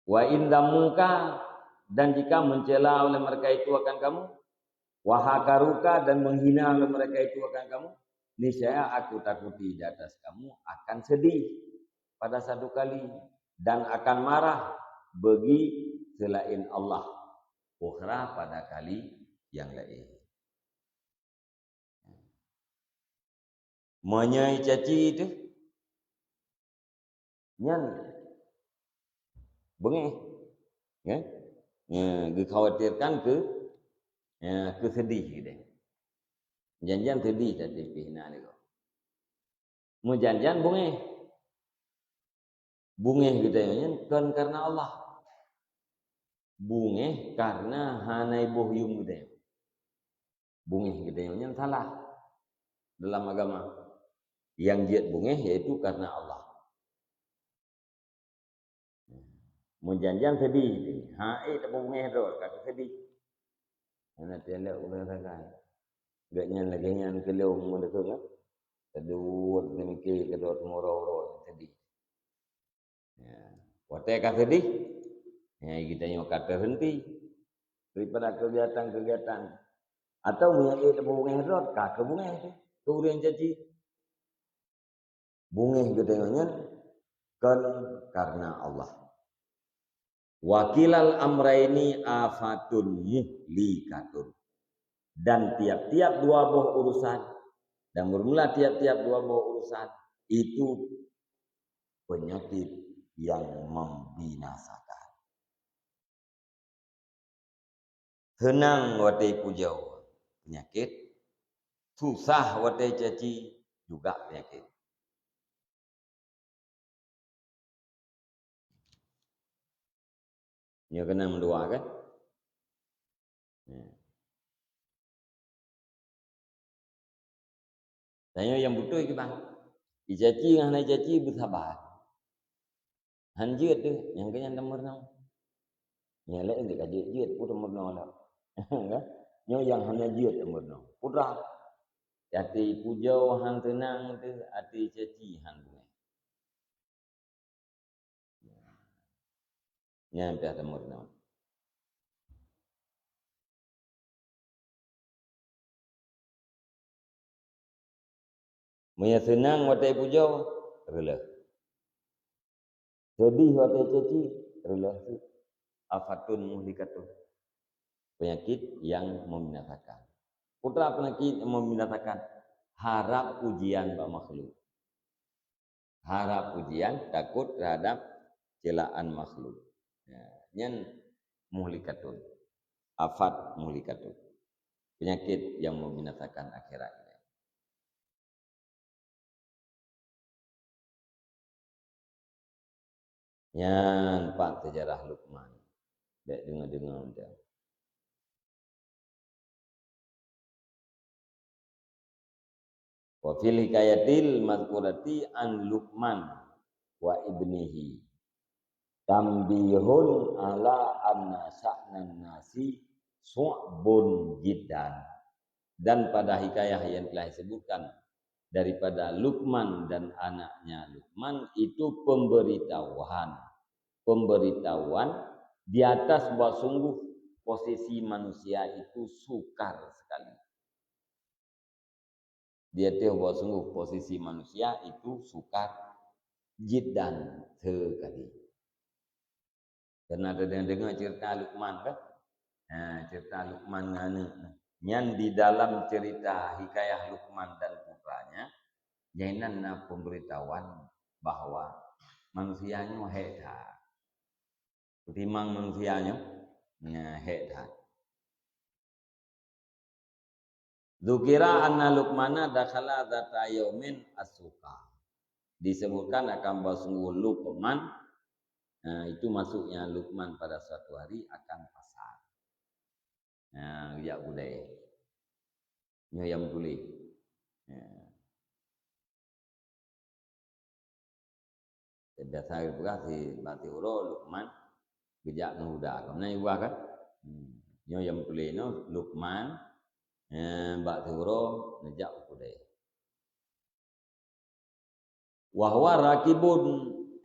Wa in dhammuka, dan jika mencela oleh mereka itu akan kamu, wa haqaruka, dan menghina oleh mereka itu akan kamu, niscaya aku takuti di atas kamu akan sedih pada satu kali dan akan marah bagi selain Allah, ukhra, pada kali yang lain. Meunyoe caci teuh, nyan beungéh, ya. Ya, geukhawatirkan keu, ya, keu seudeh geutanyoe. Jan-jan seudeh that pih na lé gob. Meujan-jan beungéh. Beungéh geutanyoe nyan kon karena Allah. Beungéh karena hana iboh yum geutanyoe. Beungéh geutanyoe nyan salah dalam agama. Nyang jeuet beungéh yaitu karena Allah. Meujan-jan seudeh, ha, eh, tabeungéh droe, ka keuseudeh. Hana teuh lé ureuëng sagai. Gobnyan lagée nyan keu lôn meudeukeue, kan? Taduek teumiké keudroe teumoro-oro, seudeh. Ya. Watée ka seudeh, ya, geutanyoe ka teuhenti daripada kegiatan-kegiatan. Atau meunyoe ék tabeungéh droe, ka keubeungéh teuh keu ureuëng caci. Beungéh geutanyoe nyan kon karena Allah. Wa kilal amraini afatun muhlikatun. Dan tiap-tiap dua boh urusan, dan bermula tiap-tiap dua boh urusan, itu penyakit yang membinasakan. Seunang watée pujoe, peunyakét. Susah watée caci, juga peunyakét. Nyoe keunong meudua, kan? Ya. Tanyoe nyang beutôi kiban. Icaci ngon hana icaci beusaba. Han jeuet teuh, nyang keu nyan tameurunoe. Nyang laén ka jeuet-jeuet, peue tameurunoe lom. Nyoe nyang hana jeuet tameurunoe. Putra, até pujoe han seunang teuh, até caci han beungéh. Nyan pih tameurunoe. Meunyoe seunang watée pujoe, reuloh. Seudeh watée caci, reuloh. Afatun muhlikatun. Penyakit yang membinasakan. Putra penyakit yang membinasakan. Harap ujian bak makhluk. Harap ujian, takut terhadap celaan makhluk. Ya, nyan muhlikatun. Afat muhlikatun. Penyakit yang membinasakan akhirat. Nyan pat seujarah Luqman. Bék deungoe-deungoe undang. Wa fil hikayatil mazkurati an Luqman wa ibnihi tambihun ala anna sya'nan nasi su'bun jiddan. Dan pada hikayah yang telah disebutkan daripada Luqman dan anaknya Luqman itu pemberitahuan, pemberitahuan di atas bahwa sungguh posisi manusia itu sukar sekali. Di ateueh bahwa sungguh posisi manusia itu sukar jiddan sekali. Pernah tadeungoe cerita Luqman kan? Ha, cerita Luqman ngon aneuk. Nyan di dalam cerita hikayah Luqman dan putranya, nyan na pemberitahuan bahwa manusia nyoe hék that. Ketimbang manusia nyoe, nah, hék that. Dzukira anna Luqmana dakhala dzata yaumin as-suqa. Disebutkan akan bahwa sungguh Luqman, nah, itu masuknya Luqman pada suatu hari akan pasar. Nah, jak keudè. Nyoe nyang meutuléh. Ya. Biasa geupeugah si, bak siuroe Lukman geujak ngon Huda. Ka meunan geupeugah kan? Hmm. Nyoe nyang meutuléh nyoe Lukman, eh, bak siuroe neujak u keudè. Wa huwa rakibun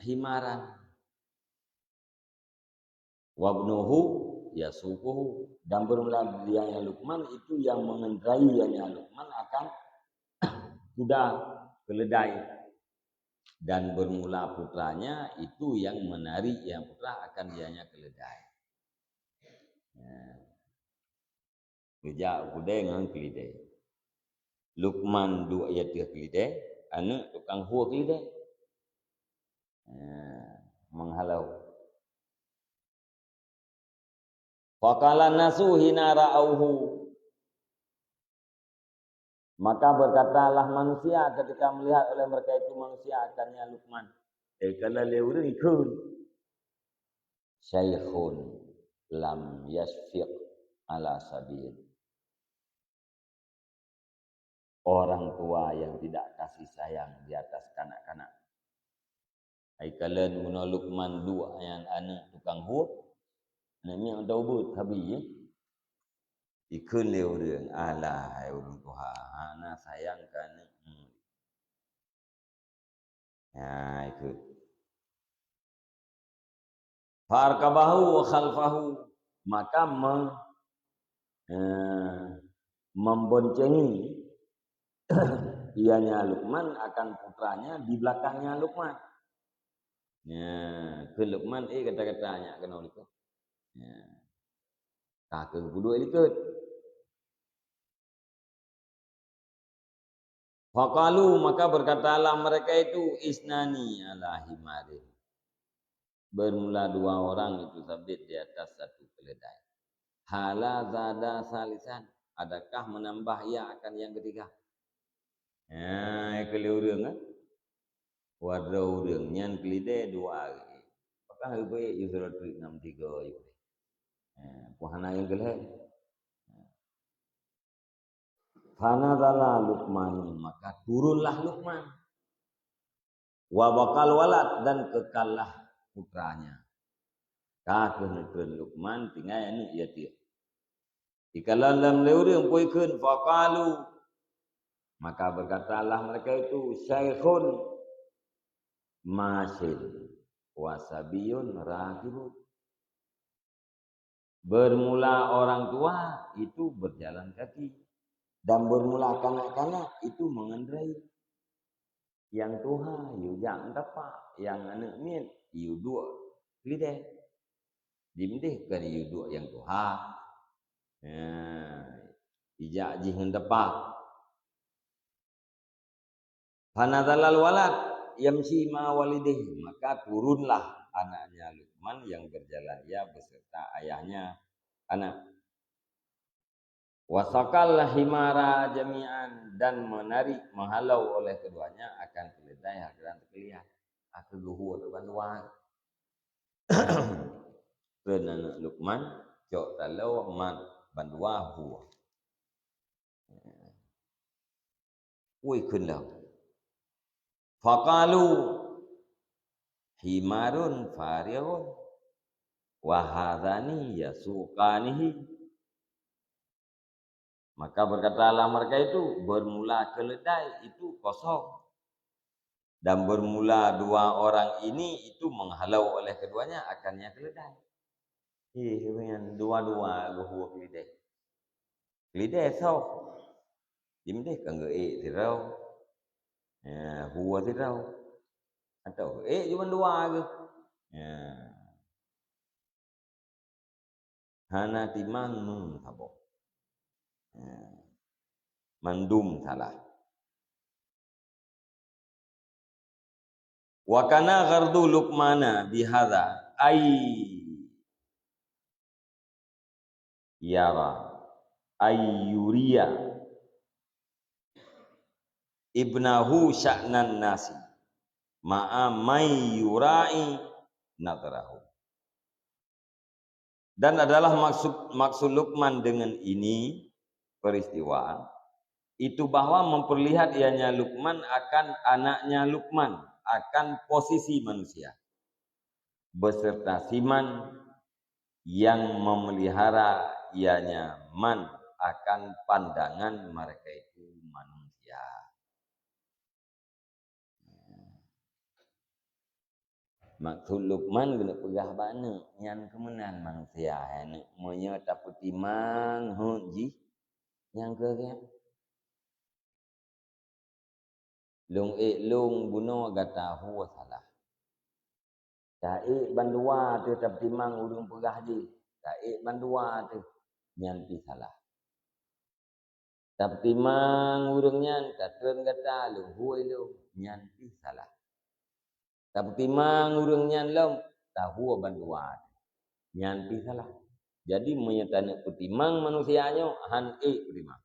himaran. Wa ibnuhu yasuquhu. Dan bermula dia, ya, Lukman itu yang mengendarai, ya, Lukman akan kuda keledai. Dan bermula putranya itu yang menarik, ya, putra akan dianya keledai. Ya. Geujak u keudè ngon keulidè. Lukman duek i ateueh keulidè, aneuk tukang hue keulidè. Ha, meuhalo. Faqala nasu hina ra'auhu. Maka berkatalah manusia ketika melihat oleh mereka itu manusia akannya Lukman. Eh, kana lé ureuëng ikheun. Syaikhun lam yasfiq ala sabil. Orang tua yang tidak kasih sayang di atas kanak-kanak. Hai kalon meunoe Lukman duek nyan aneuk tukang hue, aneuk miet mantong ubeut sabe, ya. Ikheun lé ureuëng, "Alah, hai ureuëng tuha, hana sayang keu aneuk." Ya, ikheun. Farkabahu wa khalfahu, maka me-, eh, memboncengi ianya Lukman akan putranya di belakangnya Lukman. Ya, keu Lukman, eh, kata-kata nyak keunoe likot. Ya. Ka keuh peuduek likot. Faqalu, maka berkatalah mereka itu, "Isnani ala himarin." Bermula dua orang itu sabit di atas satu keledai. Hala zada salisan, adakah menambah ia akan yang ketiga? Ha, keu lé ureuëng, eh? Wadroe ureuëng nyan keulidèe dua hari. Pakon heubaék yue sidroe treuk nam tiga yue. Ha, peue hana nyang keu lhèe. Fanazala Luqman, maka turunlah Luqman. Wa baqal walad, dan kekallah putranya. Ka keuh neutreun Luqman, tinggai aneuk yatim. Ikalon lom lé ureuëng peue ikheun, faqalu, maka berkatalah mereka itu, "Syaikhun masyil wa sabiyun rakibun." Bermula orang tua itu berjalan kaki, dan bermula kanak-kanak itu mengendarai. Nyang tuha yue jak meutapak, nyang aneuk miet yue duek keulidèe. Dimdeh kon yue duek nyang tuha. Nah, ijak jih ngon tepak. Fanazalal walad yamshi ma walidih, maka turunlah anaknya Luqman yang berjalan ia beserta ayahnya. Anak. Wasaqal himara jami'an, dan menarik, menghalau oleh keduanya akan keledai hak dan terkelihat. Aku geuhue bandua. Treun aneuk Luqman, cok taloe mat bandua hue. Woi kheun lom. Faqalu himarun farighun wa hadzani yasuqanihi. Maka berkatalah mereka itu, bermula keledai itu kosong. Dan bermula dua orang ini itu menghalau oleh keduanya akannya keledai. Ih, nyan dua-dua geuhue keulidèe. Keulidèe soh. Dimdeh kan geuék sidroe. Ya, hue sidroe. Atau geuék cuma dua geuh. Ya. Hana timang meusaboh. Ya. Mandum salah. Wa kana ghardu Luqmana bihadza ay yara, ay yuriya ibnahu sya'nan nasi ma'a may yura'i nadrahu. Dan adalah maksud, maksud Luqman dengan ini peristiwa, Itu bahwa memperlihat ianya Luqman akan anaknya Luqman, akan posisi manusia, beserta siman yang memelihara ianya man akan pandangan mereka itu manusia. Maksud Luqman keuneuk peugah bak aneuk, nyan keu meunan manusia, hai aneuk. Meunyoe tapeutimang hot jih, nyang keu lhèe, lôn ék lôn bunoe gata hue salah. Taék bandua teuh tapeutimang ureueng peugah jih, taék bandua teuh, nyan pih salah. Tapeutimang ureueng nyan, tatreun gata lôn hue lôn, nyan pih salah. Tapeutimang ureueng nyan lom, tahue bandua, nyan pih salah. Jadi, meunyoe taneuk peutimang manusia nyoe, han ék peutimang.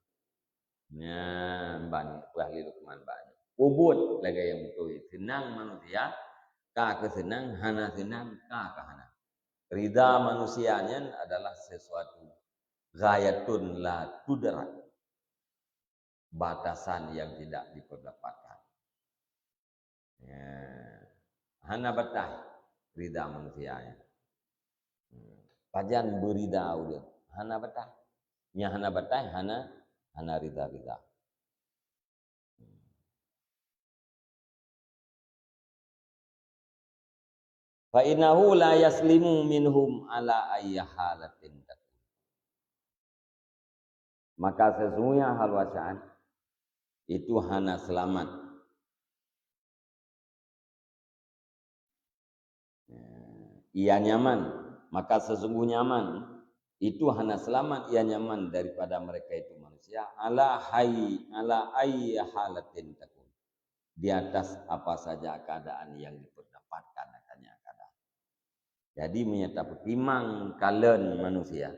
Nyan ban peugah lé Luqman bak nyoe. Peubuet lagèe nyang beutôi, seunang manusia, ka keu seunang, hana seunang, ka keu hana. Rida manusia nyan adalah sesuatu ghayatun la tudrak, batasan yang tidak diperdapatkan. Ya. Hana batai rida manusia nyan. Pajan beurida ulôn, hana batai. Nyang hana batai, hana, hana rida-rida. Fa innahu la yaslimu minhum ala ayyi halatin takun. Maka sesungguhnya hal wasaan itu hana selamat. Ia nyaman, maka sesungguhnya nyaman itu hana selamat ia nyaman daripada mereka itu manusia, ala hai, ala ayyi halatin takun, di atas apa saja keadaan yang diperdapatkan akan yang keadaan. Jadi, meunyoe tapeutimang kalon manusia,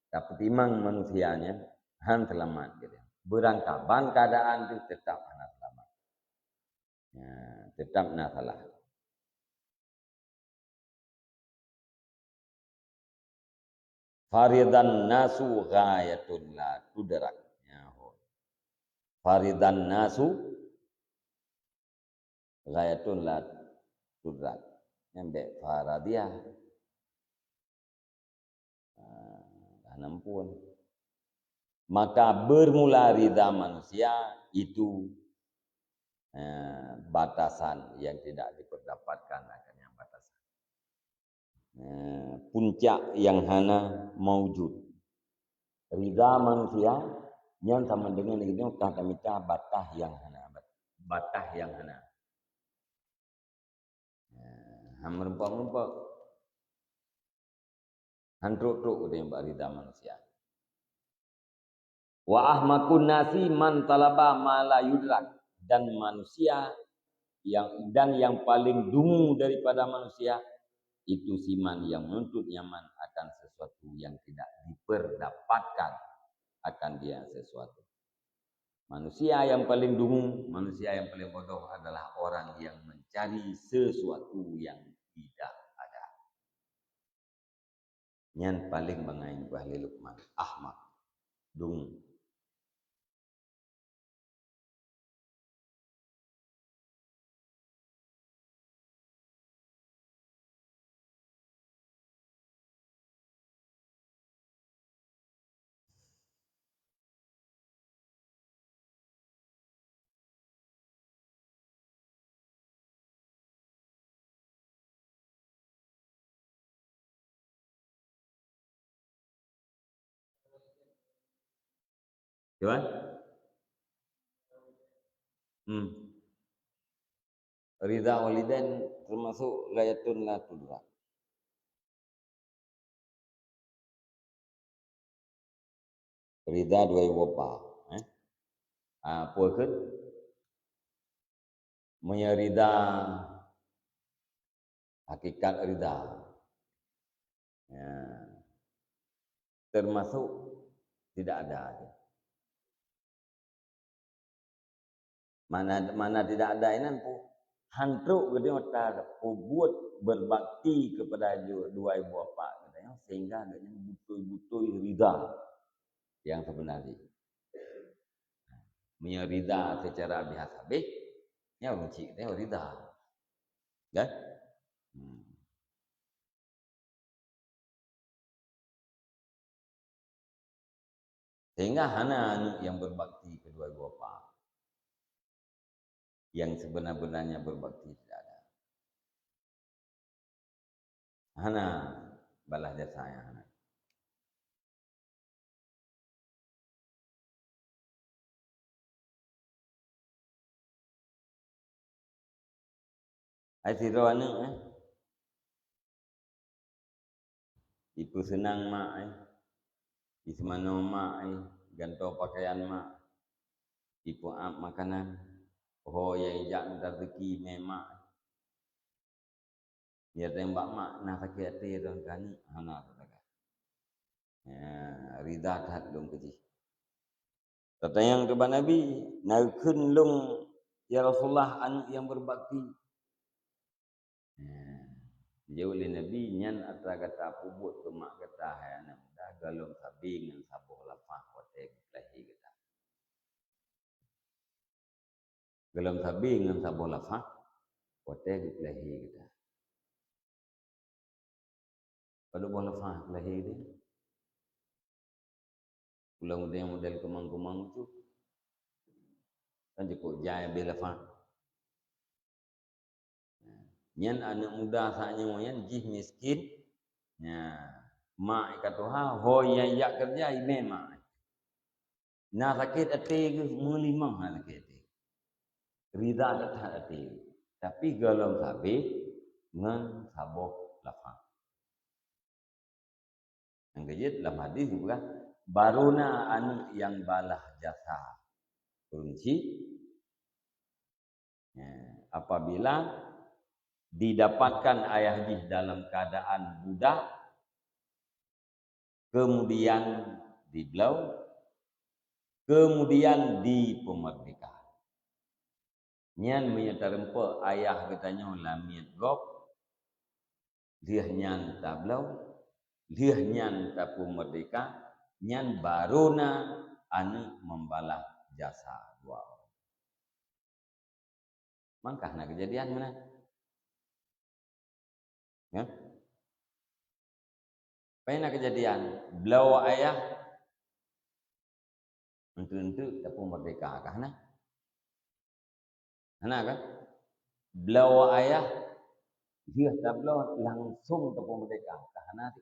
tapeutimang manusia nyan, han seulamat, gitu. Beurangkaban keadaan tu tetap hana seulamat. Ya, tetap na salah. Faridan nasu ghayatun la tudrak. Ya, ho. Faridan nasu ghayatun la tudrak. Nyan bèk faradiyah. Ah, hana muphom. Maka bermula rida manusia itu, eh, batasan yang tidak diperdapatkan akan yang batasan. Eh, puncak yang hana maujud. Rida manusia nyan sama dengan lagèe nyoe ka tamita batah yang hana, batah yang hana. Eh, han meureumpok-reumpok. Han trok-trok geutanyoe bak rida manusia. Wa ahmaqun nasi man talaba ma la yudrak, dan manusia yang, dan yang paling dungu daripada manusia, itu siman yang menuntut nyaman akan sesuatu yang tidak diperdapatkan akan dia sesuatu. Manusia yang paling dungu, manusia yang paling bodoh adalah orang yang mencari sesuatu yang tidak ada. Nyan paleng bangai peugah lé Luqman, ahmaq, dungu. Cuman? Hmm. Ridha walidain termasuk ghayatun la tudrak. Ridha dua ibu bapa, eh? Ah, peue kheun? Meunyoe ridha, hakikat ridha. Ya. Termasuk tidak ada. Mana, mana tidak ada inan pu-, han trok geutanyoe tapeubuet berbakti kepada ju-, dua ibu bapa geutanyoe, sehingga geutanyoe beutôi-beutôi ridha yang sebenarnya. Meunyoe rida secara biasa habéh, nyan ureueng chik teuh rida. Kan? Hmm. Sehingga hana aneuk yang berbakti kedua-dua pak. Yang sebenar-benarnya berbakti tidak ada. Hana balas jasa yang hana. Hai sidroe aneuk, eh. Ipeuseunang mak, eh. Iseumanoe mak, eh. Gantoe pakaian mak. Ipeuab makanan. Ho nyang ijak mita rezeki mé mak. Nyang teumbak mak na sakét até dan kani hana teudaga. Ya, rida that lôn keu jih. Tatanyong keu bak Nabi, "Na kheun lôn, ya Rasulullah, aneuk nyang berbakti?" Ya. Jaweueb lé Nabi, "Nyan atra gata peubuet keu mak gata, hai aneuk muda, gohlom sabe ngon saboh lafah watée geupeulahé gata." Gohlom sabe ngon saboh lafah watée geupeulahé gata. Padub boh lafah peulahé gata? Ulôn udeb model keumang-keumang tu, kan jikuk jai habéh lafah. Nyan aneuk muda saat nyoe nyan jih miskin. Nya, mak ka tuha, ho nyang jak keureuja imé mak. Na sakét até geuh, meulimong na sakét até. Rida that até. Tapi gohlom sabe ngon saboh lafah. Nyang keujeuet lam hadis geupeugah, "Baru na aneuk nyang balah jasa ureueng chik, ya, apabila didapatkan ayah jih dalam keadaan budak, kemudian dibloe, kemudian dipeumerdeka." Nyan meunyoe tareumpok ayah geutanyoe lamiet gob, lheueh nyan tabloe, lheueh nyan tapeumeurdeka, nyan baru na aneuk membalas jasa dua orang. Mangkah na keujadian meunan. Ya? Pai na keujadian, bloe ayah, enteuk-enteuk tapeumeurdeka kah na? Hana kan? Bloe ayah, lheueh tabloe langsung tapeumeurdeka kah na?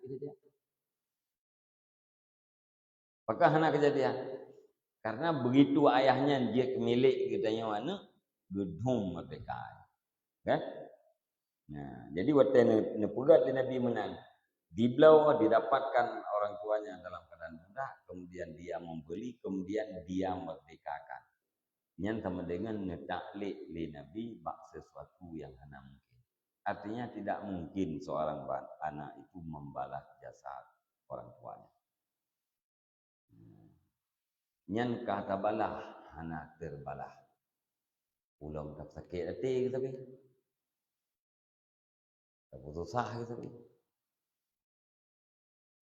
Pakon hana keujadian? Karena begitu ayah nyan jeuet keu milék geutanyoe aneuk, geudhum meurdeka. Kan? Nah, jadi watée ne-, neupeugah lé Nabi meunan, dibloe didapatkan orang tuanya dalam keadaan budak, kemudian dia membeli, kemudian dia merdekakan. Nyan sama dengan neutaklek lé Nabi bak sesuatu yang hana mungkin. Artinya tidak mungkin seorang ba-, anak itu membalas jasa orang tuanya. Nyan ka tabalah hana terbalah. Ulôn ka sakét até geuh sabe. Tapeususah geuh sabe.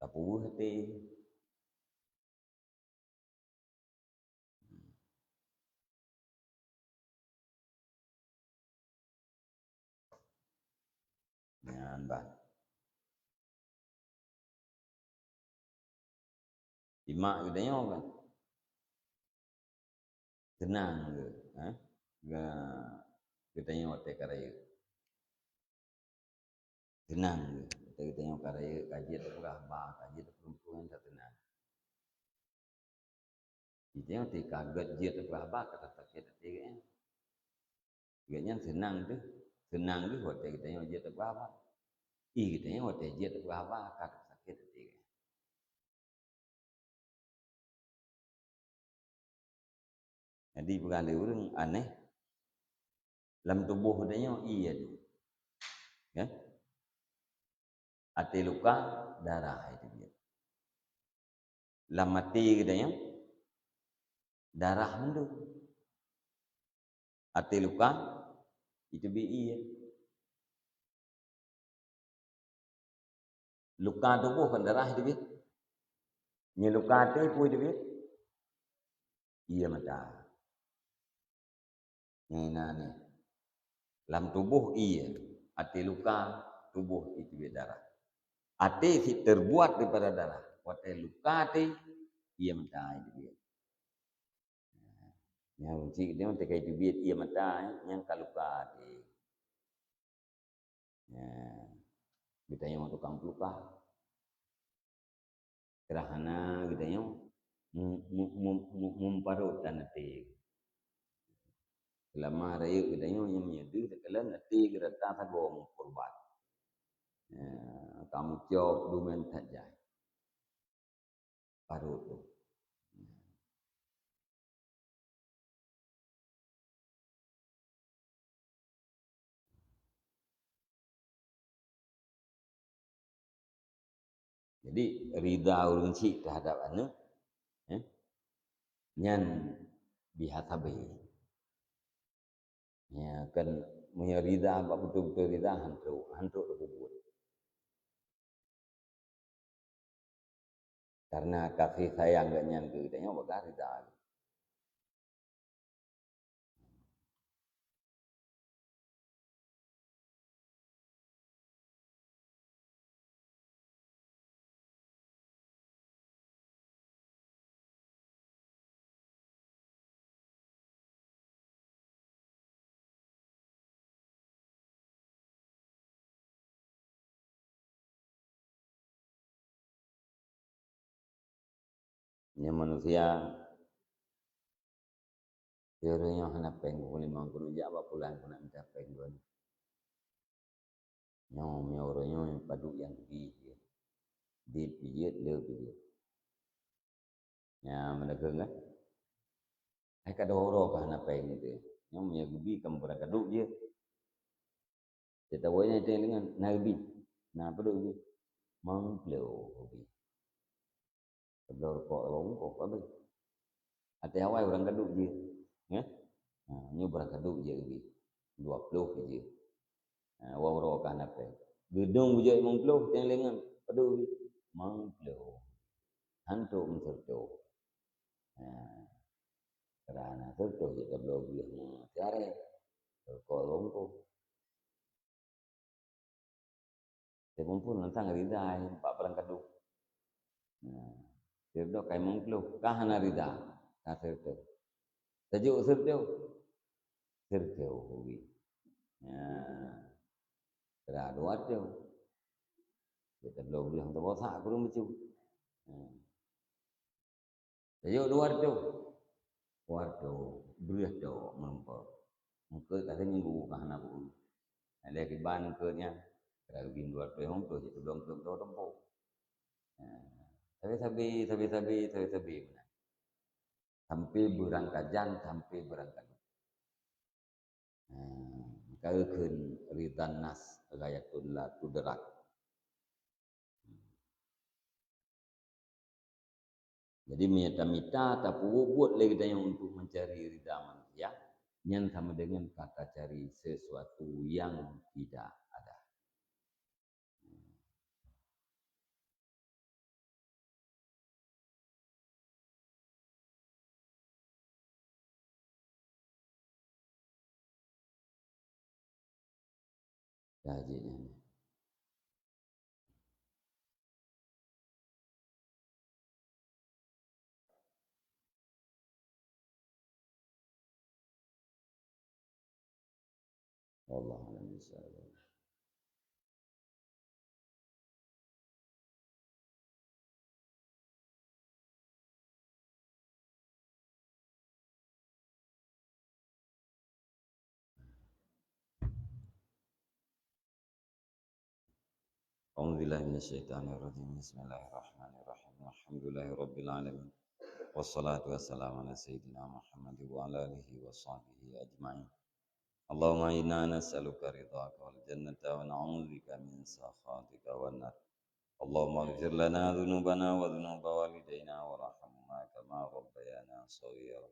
Tapeuweueh até. Nyan ban. Imak geutanyoe kan. Teunang geuh, eh? Geu-, geutanyoe watée ka rayeuk. Teunang geuh. Watée geutanyoe ka rayeuk, ka jeuet tapeugah haba, ka jeuet tapeureumpun, ka teunang. Geutanyoe watée ka gét jeuet tapeugah haba, ka tasakét até geutanyoe. Geutanyoe seunang teuh, seunang geuh watée geutanyoe jeuet tapeugah haba. Ih, geutanyoe watée jeuet tapeugah haba, ka tasakét até geutanyoe. Jadi peugah lé ureuëng aneh, lam tuboh geutanyoe ié dua. Ya? Até luka, darah hai teubiet. Lam até geutanyoe, darah mandum. Até luka, iteubiet ié. Luka tuboh kan darah teubiet. Nyoe luka até peue teubiet? Ié mata. Nyang inan nyan. Lam tuboh ie, até luka, tuboh ie teubiet darah. Até cit terbuat daripada darah. Watèe luka até, ie mata ie teubiet. Nyang cit nyoe teuka teubiet ie mata, nyan ka luka até. Ya. Geutanyoe tukang peulukah. Sederhana geutanyoe mu-, mu-, mu-, mu-, meuparot dan até. Seulama rayeuk geutanyoe nyang meunyoe deuh teukalon até geurata sagoe meukeureubat. Ya, kamoe cop dumen that jai. Parot tu. Jadi, rida ureueng chik teuhadap aneuk, eh, nyan biha sabe. Ya, kan, meunyoe rida, bak beutôi-beutôi rida, han trok, han trok teupeubeuet. Karena kasih sayang geuh nyan keu geutanyoe bagaih rida. Nyan manusia, ureueng nyoe hana péng, peulimong keuneuk jak bak pulan keuneuk minta péng dua. Nyoe, nyoe ureueng nyoe padub nyang geubi jih. Dit pijeuet, le pijeuet. Nyan meuneukeung kan? Hai ka dua uroe ka hana péng teuh. Nyoe meunyoe geubi kan beurangkaduek jih. Cit awai nyan teuingat, na geubi. Na padub geubi? Limong ploh geubi. Tabloe rukok limong ploh, habéh. Até awai beurangkaduek jih. Ya? Ha, nyoe beurangkaduek jih geubi. Dua ploh jih. Ha, dua uroe ka hana péng. Geudong beujeuet limong ploh, teuingat, padub geubi? Limong ploh. Han trok meuseureutoh. Ha. Karena seureutoh jih tabloe geuh meusiaré. Rukok limong ploh. Teupeue phon nantang rida bak beurangkaduek. Nah, seureutoh ka limong ploh, ka hana rida, ka seureutoh. Tajok seureutoh, seureutoh geubi. Nah, rida dua reutôh. Jeuet tabloe geuh meutuboh sak kureueng bacut. Nah. Tajok dua reutôh. Dua reutôh, breueh tok meurumpok. Eungkôt ka siminggu ka hana beu. Nah, lé kiban eungkôt nyan, ka geubi dua reutôh, eungkôt jitulông eungkôt dua reutôh. Nah, sabe-sabe, sabe-sabe, sabe-sabe meunan. Sampai beurangkajan, sampai beurangkaduek. Nah, maka kheun ridan nas ghayatun la tudrak. Jadi, meunyoe tamita, tapeubuet lé geutanyoe untuk mencari rida manusia, nyan sama dengan ka tacari sesuatu yang tidak ada. Dah jih nyan. Wallahu a'lam bishawab. أعوذ بالله من الشيطان الرجيم. بسم الله الرحمن الرحيم. الحمد لله رب العالمين. والصلاة والسلام على سيدنا محمد وعلى آله وصحبه أجمعين. اللهم إنا نسألك رضاك والجنة ونعوذ بك من سخطك والنار. اللهم اغفر لنا ذنوبنا وذنوب والدينا وارحمهما كما ربيانا صغيرا.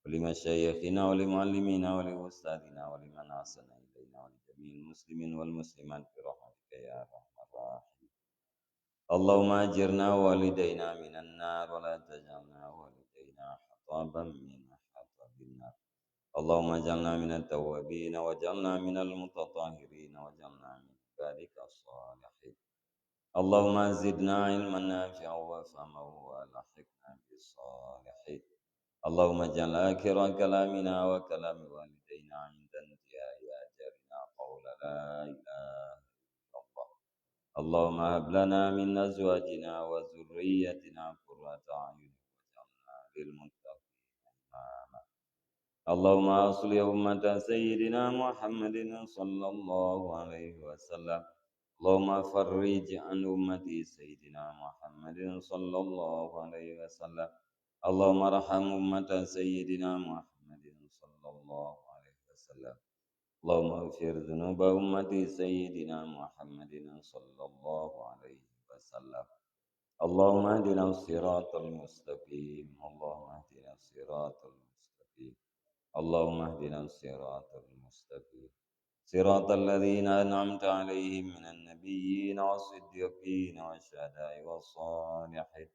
ولمشايخنا ولمعلمينا ولأستاذنا ولمن أحسن إلينا ولجميع المسلمين والمسلمات برحمتك يا أرحم الراحمين. اللهم أجرنا ووالدينا من النار ولا تجعلنا ووالدينا حطبا من حطب النار. اللهم اجعلنا من التوابين واجعلنا من المتطهرين واجعلنا من عبادك الصالحين. اللهم زدنا علما نافعا وفهما وألحقنا بالصالحين. اللهم اجعل آخر كلامنا وكلام والدينا عند انتهاء أجلنا قول لا إله إلا الله. اللهم هب لنا من أزواجنا وذريتنا قرة أعين واجعلنا للمتقين إماما. اللهم أصلح أمة سيدنا محمد صلى الله عليه وسلم. اللهم فرج عن أمة سيدنا محمد صلى الله عليه وسلم. اللهم ارحم أمة سيدنا محمد صلى الله عليه وسلم. اللهم اغفر ذنوب أمة سيدنا محمد صلى الله عليه وسلم. اللهم اهدنا الصراط المستقيم. اللهم اهدنا الصراط المستقيم. اللهم اهدنا الصراط المستقيم. صراط الذين أنعمت عليهم من النبيين والصديقين والشهداء والصالحين.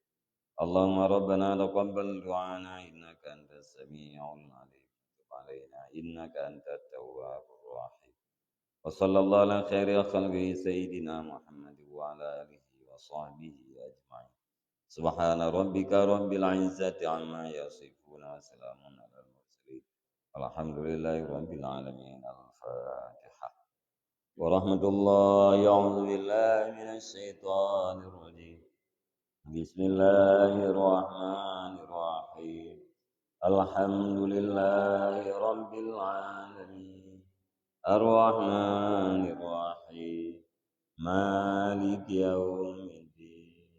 اللهم ربنا تقبل دعانا إنك أنت السميع العليم وتب علينا إنك أنت التواب الرحيم. وصلى الله على خير خلقه سيدنا محمد وعلى آله وصحبه أجمعين. سبحان ربك رب العزة عما يصفون وسلام على المرسلين والحمد لله رب العالمين. الفاتحة. ورحمة الله. أعوذ بالله من الشيطان الرجيم. بسم الله الرحمن الرحيم. الحمد لله رب العالمين. الرحمن الرحيم. مالك يوم الدين.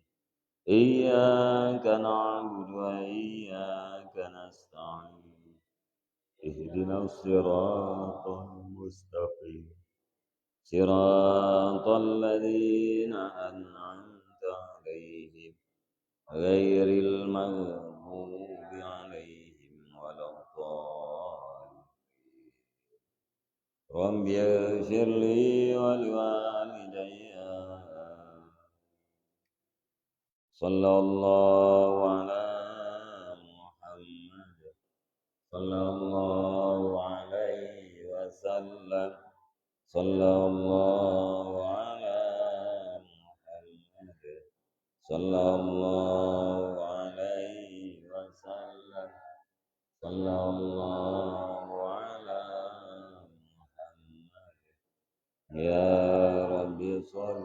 إياك نعبد وإياك نستعين. اهدنا الصراط المستقيم. صراط الذين أنعمت عليهم غير المغضوب عليهم ولا الضالين. رب اغفر لي ولوالدي. صلى الله على محمد. صلى الله عليه وسلم. صلى الله على محمد. صلى الله عليه وسلم. صلى الله على محمد. يا رب صل